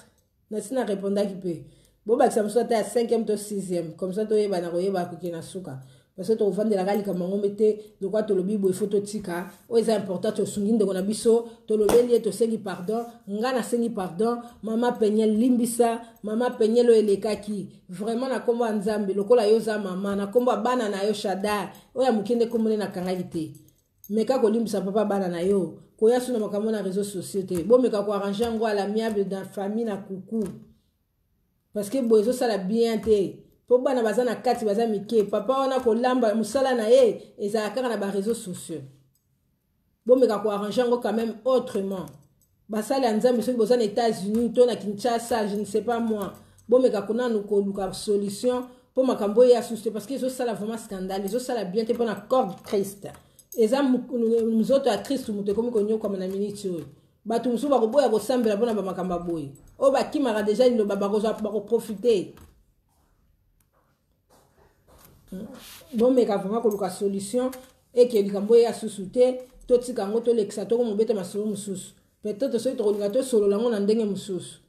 nasi na répondaki mpe. Bobakisa mosusu ata ya 5e to 6e, comme ça toyeba na koyeba koke na suka, parce que tokovandelaka likambo yango mbe te. Lokwa tolobi boye, fo totika oyo eza important. Tosungi ndeko na biso, tolobeli ye, tosengi pardon. Nga nasengi pardon, mama Peniel, limbisa mama Peniel oyo elekaki vraiment na nkombo ya Nzambe. Lokola yo oza mama, na nkombo ya bana na yo Shadar oyo ya moke nde nkombo nde nakangaki te, meka kolimbisa papa bana na yo. Koya su na makambo na réseau sociaux te. Bomeka koarrange yango à l'amiable dans famille na kuku, parce que boye ezosala bien te, mpo bana baza na kati, baza mike. Papa wana kolamba, mosala na ye ezala kaka na baréseau sociaux. Bomeka koarrange yango quand même autrement. Basali ya Nzambe, soki boza na États-Unis to na Kinshasa, je ne sais pas moi, bomeka konanu koluka solution mpo makambo oyo ya susu te, parce que ezosala vraiment scandale, ezosala bien te mpona corps de Christ. Eza nzoto ya Christ moto ekomi konyokwama na miniti oyo. Bato mosusu bakoboya kosambela mpona bamakambo ya boye oyo bakimaka deja liloba, bakozwa, bakoprofite. Bomeka vraiment koluka solution eke likambo oyo ya susu te. Totika yango, tolekisa, tokomobeta masolo mosusu peut-être soki tokolinga tosolola yango na ndenge mosusu.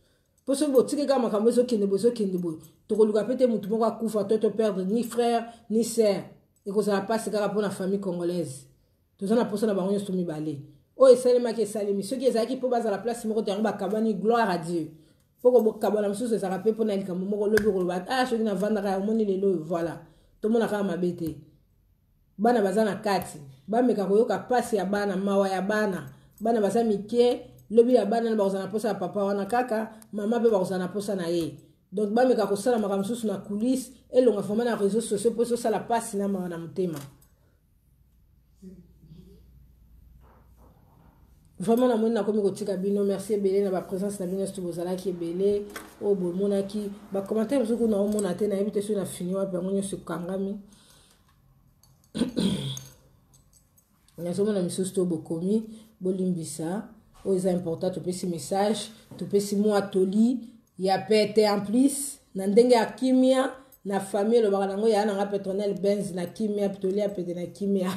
Mpo soki botiki kaka makambo ezokende boye, ezokende boye, tokoluka mpe te motu moko akufa to toperdre ni frère ni sœur. Ekozala mpasi kaka mpona famille congolaise. Toza na mposa na bango nyonso mibale. Oyo esalemaki esalemi. Soki ezalaki mpo bazala place moko te, yango bakabwani, gloire à Dieu. Mpo kobokabwana mosusu ezalaka mpe mpona likambo moko lobi okoloba: ah, soki navandaka, omoni lelo oyo. Voilà, tomona kaka mabe te. Bana baza na kati, bameka koyoka mpasi ya bana, mawa ya bana. Bana baza mike, lobi ya bana bakozala na mposa ya papa wana kaka, mama mpe bakozala na mposa na ye. Donc bameka kosala makambo mosusu na coulisse, elonga vraiment na réseau sociaux, mpo ezosala mpasi na mawa na motema. Vraiment namoni nakomi kotika bino. Merci ebele na baprésence na bino nyonso. Bozalaki ebele oyo bomonaki bacommentaire mosusu kuna, omona te, nayebi te soki na fini wapi, yango nyonso ekangami. Nazomona misusu to bokomi, bolimbisa. Oyo eza important, topesi message, topesi mwa toli ya pete, en plus na ndenge ya kimia na famille. Elobaka nango ya nanga Petronel Benz na kimia, toli ya pete na kimia.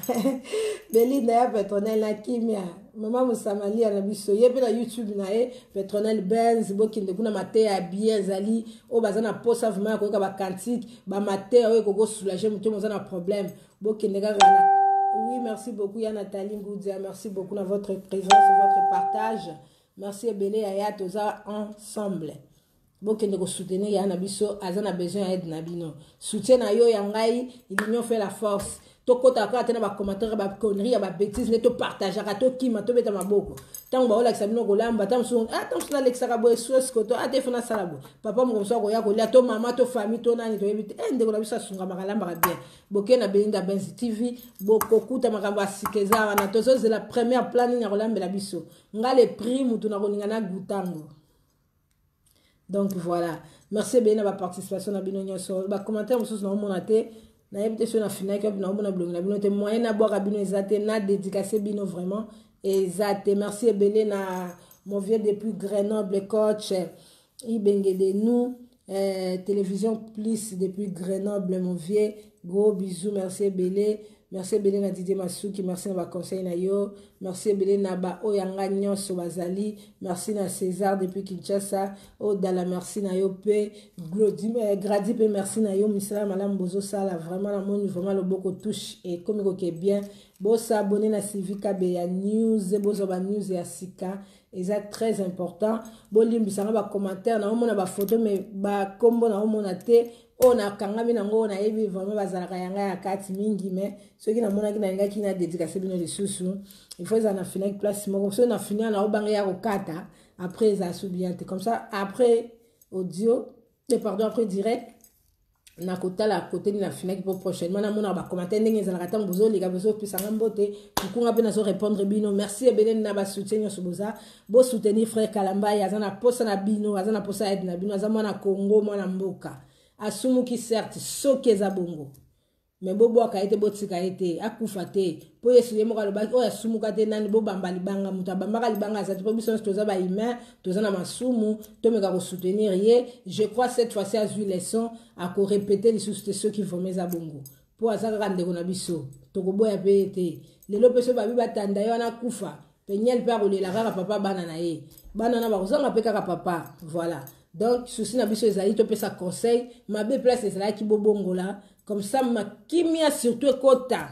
Belinda ya Petronel na kimia, mama mosamalia na biso, ye mpe na YouTube na ye Petronel Benz, bokende kuna, mateya ya bien ezali. Oyo baza na posa vraiment ya koyoka bacantique, bamateya oyo ekoki kosoulage moto oza na problème, bokende kaka na. Oui, merci beaucoup ya Nathalie Ngoudia, merci beaucoup na votre présence, votre partage. Merci ebele yaya, toza ensemble. Bokende kosoutenir ya na biso, aza na besoin ya aide na bino, soutien na yo ya ngai. L'union fait la force. Tokotaka kaka te na bacommentaire ya baconnerie, ya babétise nde topartageaka, tokima, tobeta maboko ntango baolakisa bino kolamba. Ntango mosusu, ah, ntango mosusu nalekisaka boye sauce koto, ah te, fo nasala boye. Papa moko mosusu akoya kolia, to mama, to famille, to nani, toyebi te. Eh, ndeko na biso asungamaka, alambaka bien. Boke na Belinda Benz TV, bokokuta makambo ya sika eza wana. Tozozela première plan nini ya kolambela biso. Nga le prix mutu na kolinga na gutango. Donc voilà, merci ebele na baparticipation na bino nyonso. Bacommentaire mosusu naomona te, nayebi te soki nafinaki wapi. Naomona bilongi na bino te, moyen nabwaka bino eza te, na dédicace bino vraiment eza te. Merci ebele na mon vieux depuis Grenoble, coach Ibenge de nous, Télévision Plus depuis Grenoble, mon vieux, gros bisous, merci ebele. Merci ebele na Didier Masuki, merci na baconseil na yo. Merci ebele na baoyo ya nga nyonso bazali. Merci na César depuis Kinshasa Odala, merci na yo mpe Gradi mpe merci na yo. Misala malamu bozosala, vraiment namoni vraiment loboko touche ekomi koke bien. Bosabone na Sylvie Kabeya News, bozwa banews ya sika, eza très important. Bolimbisanga, bacommentaire naomona, bafoto, mais bakombo naomona te. Oyo nakangami nango, oyo nayebi vraiment bazalaka yanga ya kati mingi, mais soki namonaki, nalingaki na dédicace bino lisusu. Il faut ezala na finaki place moko. Soki na fini, naobanga ya kokata après, ezala su bien te. Comme ça, après audio te, pardon, après direct, nakotala kote nini nafinaki, mpo prochainement namonaka bacommentaire ndenge ezalaka. Ntango bozoleka, bozopesanga mbote, mokunga mpe nazorépondre bino. Merci ebele na basoutien nyonso boza bosoutenir frère Kalambai. Aza na posa na bino, aza na posa aide na bino. Aza mwana Congo, mwana mboka, asumuki certes, soki eza bongo, me bobwaka ye te, botika ye te, akufa te, mpo Yesu ye moko alobaki: oyo asumuka te nani bobamba libanga. Moto abambaka libanga aza te, mpo biso nyonso toza bahumain, toza na masumu. Tomeka kosoutenir ye. Je crois cette fois-ci azwi leçon, akorépéter lisusu te soki vraiment eza bongo, mpo aza kaka ndeko na biso, tokoboya mpe ye te. Lelo mpe so babi batanda ye wana, akufa, Peniel mpe akolela kaka papa, bana na ye, bana na bakozanga mpe kaka papa. Voilà, donc souci na biso ezali topesa conseil. Mabe place ezalaki, bobongola, comme ça makimia surtout ekota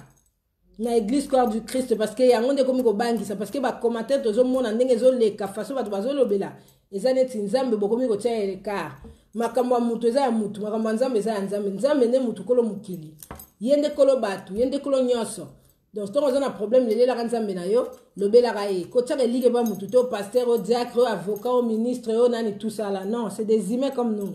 na église Corps du Christ, parce que yango nde ekomi kobangisa, parce que bacommentaire tozomona ndenge ezoleka, façon bato bazolobela, eza neti Nzambe bokomi kotia écart. Makambo ya mutu eza ya mutu, makambo ya Nzambe eza ya Nzambe. Nzambe nde mutu kolo mokili, ye nde kolo bato, ye nde kolo nyonso. Donc ntongo oza na problème, lelelaka Nzambe na yo, lobelaka ye. Kotiaka elike ba mutu te, o pasteur, o diacre, o avocat, o ministre, o nani, tout ça là, non, c'est des humains comme nous.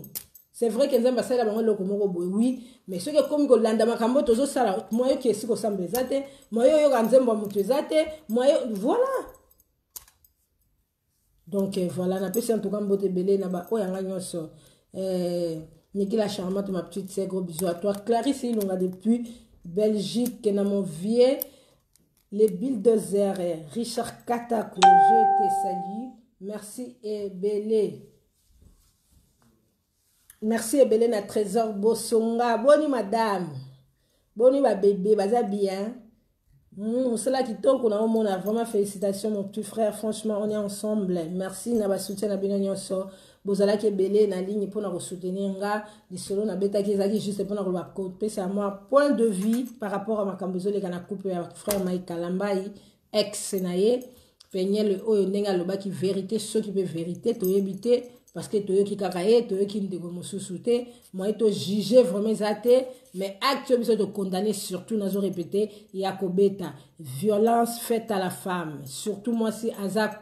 C'est vrai que Nzambe asalela bango eloko moko boye, oui, mais soki ekomi kolanda makambo tozosala, moyo ki esi kosamba eza te, moyo oyoka nzembo ya motu eza te, moyo, voilà. Donc voilà, napesi en tout cas mbote ebele na baoyo yanga nyonso. Niki la charmante, ma petite sœur, gros bisous à toi. Clarisse Ilunga depuis Belgique, na mon vieux les bulldozers Richard Katako, je te salue. Merci ebele, merci ebele na Trésor Bosonga. Boni madame, boni babebe, baza bien? Mosala kitoko na omona, vraiment félicitations mon petit frère. Franchement, on est ensemble. Merci na basoutien na bino nyonso. Bozalaki ebele na ligne mpona kosoutenir nga. Lisolo nabetaki ezalaki juste mpona koloba, kopesa mwa point de vue par rapport à makambo ezoleka na couple ya frère Mike Kalambai, ex na ye Peniel, oyo ndenge alobaki vérité, soki mpe vérité toyebi te, parce que toyoki kaka ye, toyoki ndeko mosusu te, moye tojuge vraiment eza te. Mais acte oyo biso tokondamne, surtout nazo répéter, ya kobeta, violence faite à la femme, surtout mwasi aza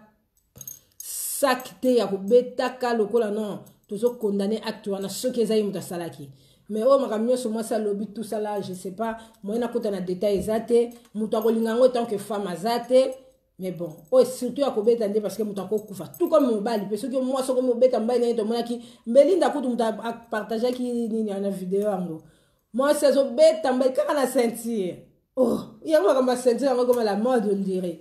sak te ya kobetaka lokola, non, tozokondamne acte wana soki eza ye moto asalaki. Mais oyo makambo nyonso mwasi alobi, tout ça là, je sais pas, moye nakota na détail eza te. Moto akolinga yango tant que femme aza te. Mais bon, oyo surtout ya kobeta nde, parce que moto akokufa, tout comme mobali mpe. Soki mwasi okomi obeta mobali, ndenge tomonaki Mbelinda kutu, moto apartageaki nini na video yango, mwasi azobeta mobali kaka na ceinture. Oh, yango makambo ya ceinture yango ekoma la mode, on dirait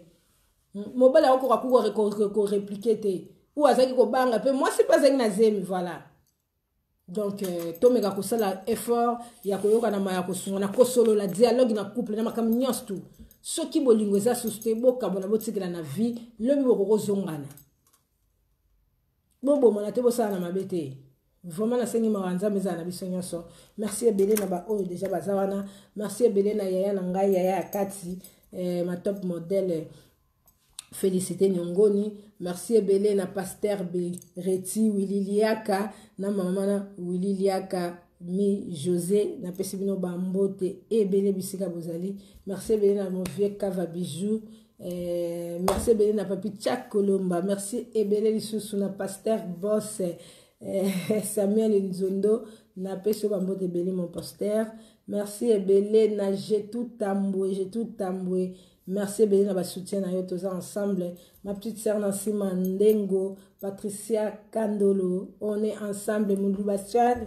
mobali akokoka ku korépliquer te, ou azalaki kobanga, mpe mwasi mpe azalaki na zemi. Voilà, donc tomeka kosala effort ya koyokana, ma ya kosunga na kosolola, dialogue na couple na makambo nyonso tu. Soki bolingo eza susu te, bokabona, botikela na vie. Lobi bokokozongana, bobomana te, bosala na mabe te. Vraiment nasengi mawa Nzambe ezala na biso nyonso. Merci ebele na baoyo déjà baza wana. Merci ebele na yaya na ngai, yaya ya kati, ma top modèle Félicité Nyongoni. Merci ebele na pasteur Bereti Willy Liaka, na mama na Willy Liaka. Mi José, napesi bino bambote ebele bisika bozali. Merci ebele na mon vieux Kava Bijou. Eh, merci ebele na papi Tchak Kolomba. Merci ebele lisusu na pasteur Boss eh, Samuel Nzondo. Napesi yo bambote ebele mon pasteur. Merci ebele na Jetou Tambwe, Jetou Tambwe. Merci ebele na ba soutien na yo toza ensemble. Ma petite sœur Nancy Mandengo, Patricia Kandolo, on est ensemble. Moulouba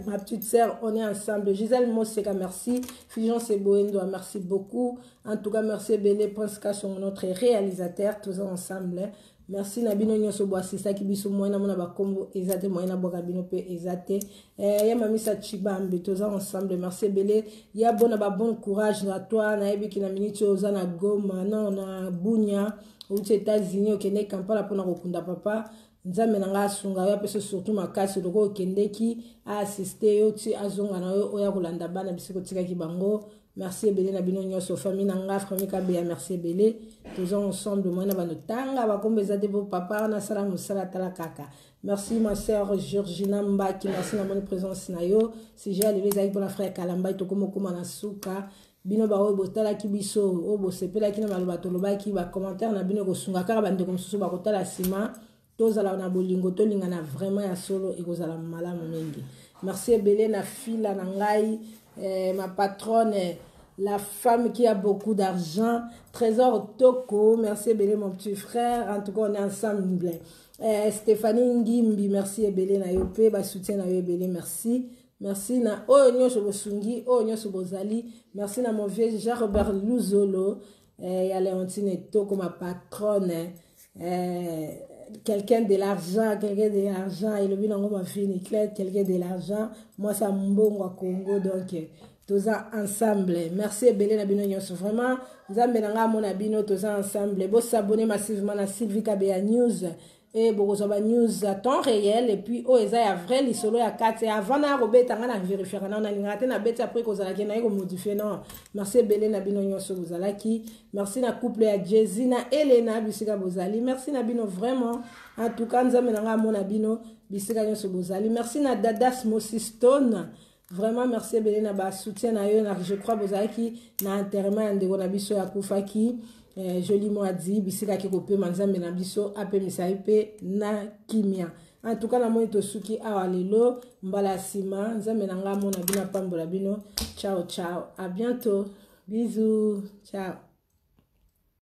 ma petite sœur, on est ensemble. Gisèle Moseka, merci. Fulgence Eboendoa, merci beaucoup. En tout cas, merci ebele Prince Kassongo, notre réalisateur, toza ensemble. Merci na bino nyonso bo assistaki biso moyen namona bakombo eza te moyen nabwaka bino mpe eza te eh, ya mamisa chibambe toza ensemble merci ebele ya bona ba bon courage na toi nayebi ki na minute oyo oza na goma non na bunia outi états-unis okende kampala mpona kokunda papa nzambe na ngai asunga yo apesa surtout makasi lokola okendeki aassiste yo ti azonga na yo oya kolanda bana bisika otikaki bango. Merci ebele na bino nyonso, famille na nga, famille Kabeya, merci ebele. Toza ensemble, moi na bano tanga bakombo eza te po papa wana asala mosala tala kaka. Merci ma sœur Georgina Mbaki, merci na moni présence na yo. Sujet ya lelo ezalaki mpona frère Kalambayi, tokoma okoma na suka. Bino baoyo botalaki biso, oyo bosepelaki na maloba tolobaki, ba commentaire na bino ekosunga kaka bandeko mosusu bakotala nsima. Tozala na bolingo, tolingana vraiment ya solo, ekozala malamu mingi. Merci ebele na fila na ngai, eh, ma patronne, la femme qui a beaucoup d'argent, Trésor Toko, merci ebele mon petit frère, en tout cas on est ensemble. Eh, Stéphanie Ngimbi, merci ebele na yo pe, ba soutien na yo ebele, merci. Merci na oyo nyonso bosungi, oyo nyonso bozali. Merci na mon vieux Jean-Robert Luzolo, eh, ya Léontine Toko, ma patronne. Eh, quelqu'un de l'argent, quelqu'un de l'argent, elobi nango ma fille Niclette, quelqu'un de l'argent, moi ça mbongo à Congo, donc toza ensemble. Merci ebele na bino nyonso, vraiment nzambe na nga amona bino, toza ensemble. Bo s'abonner massivement na Sylvie Kabeya News et bokozwa ba news à temps réel et puis oyo eza ya vrai lisolo ya kati avant na kobeta nga na vérifier na nalingaka te na beti après kozalaki na ye komodifier non. Merci ebele na bino nyonso bozalaki. Merci na couple ya Jay-Z na Elena bisika bozali. Merci na bino vraiment. En tout cas nzambe na nga amona bino bisika nyonso bozali. Merci na Dadas Mosistone. Vraiment merci ebele na ba soutien na yo na je crois bozalaki na enterrement ya ndeko na biso ya kufaki. Eh, joli mwadi bisika ki kopema nzambe na biso apemisa ye pe na kimia. En tout cas namoni tosuki awa lelo mbala ya nsima nzambe na ngai amona bino apambola bino. Ciao ciao, à bientôt, bisous, ciao.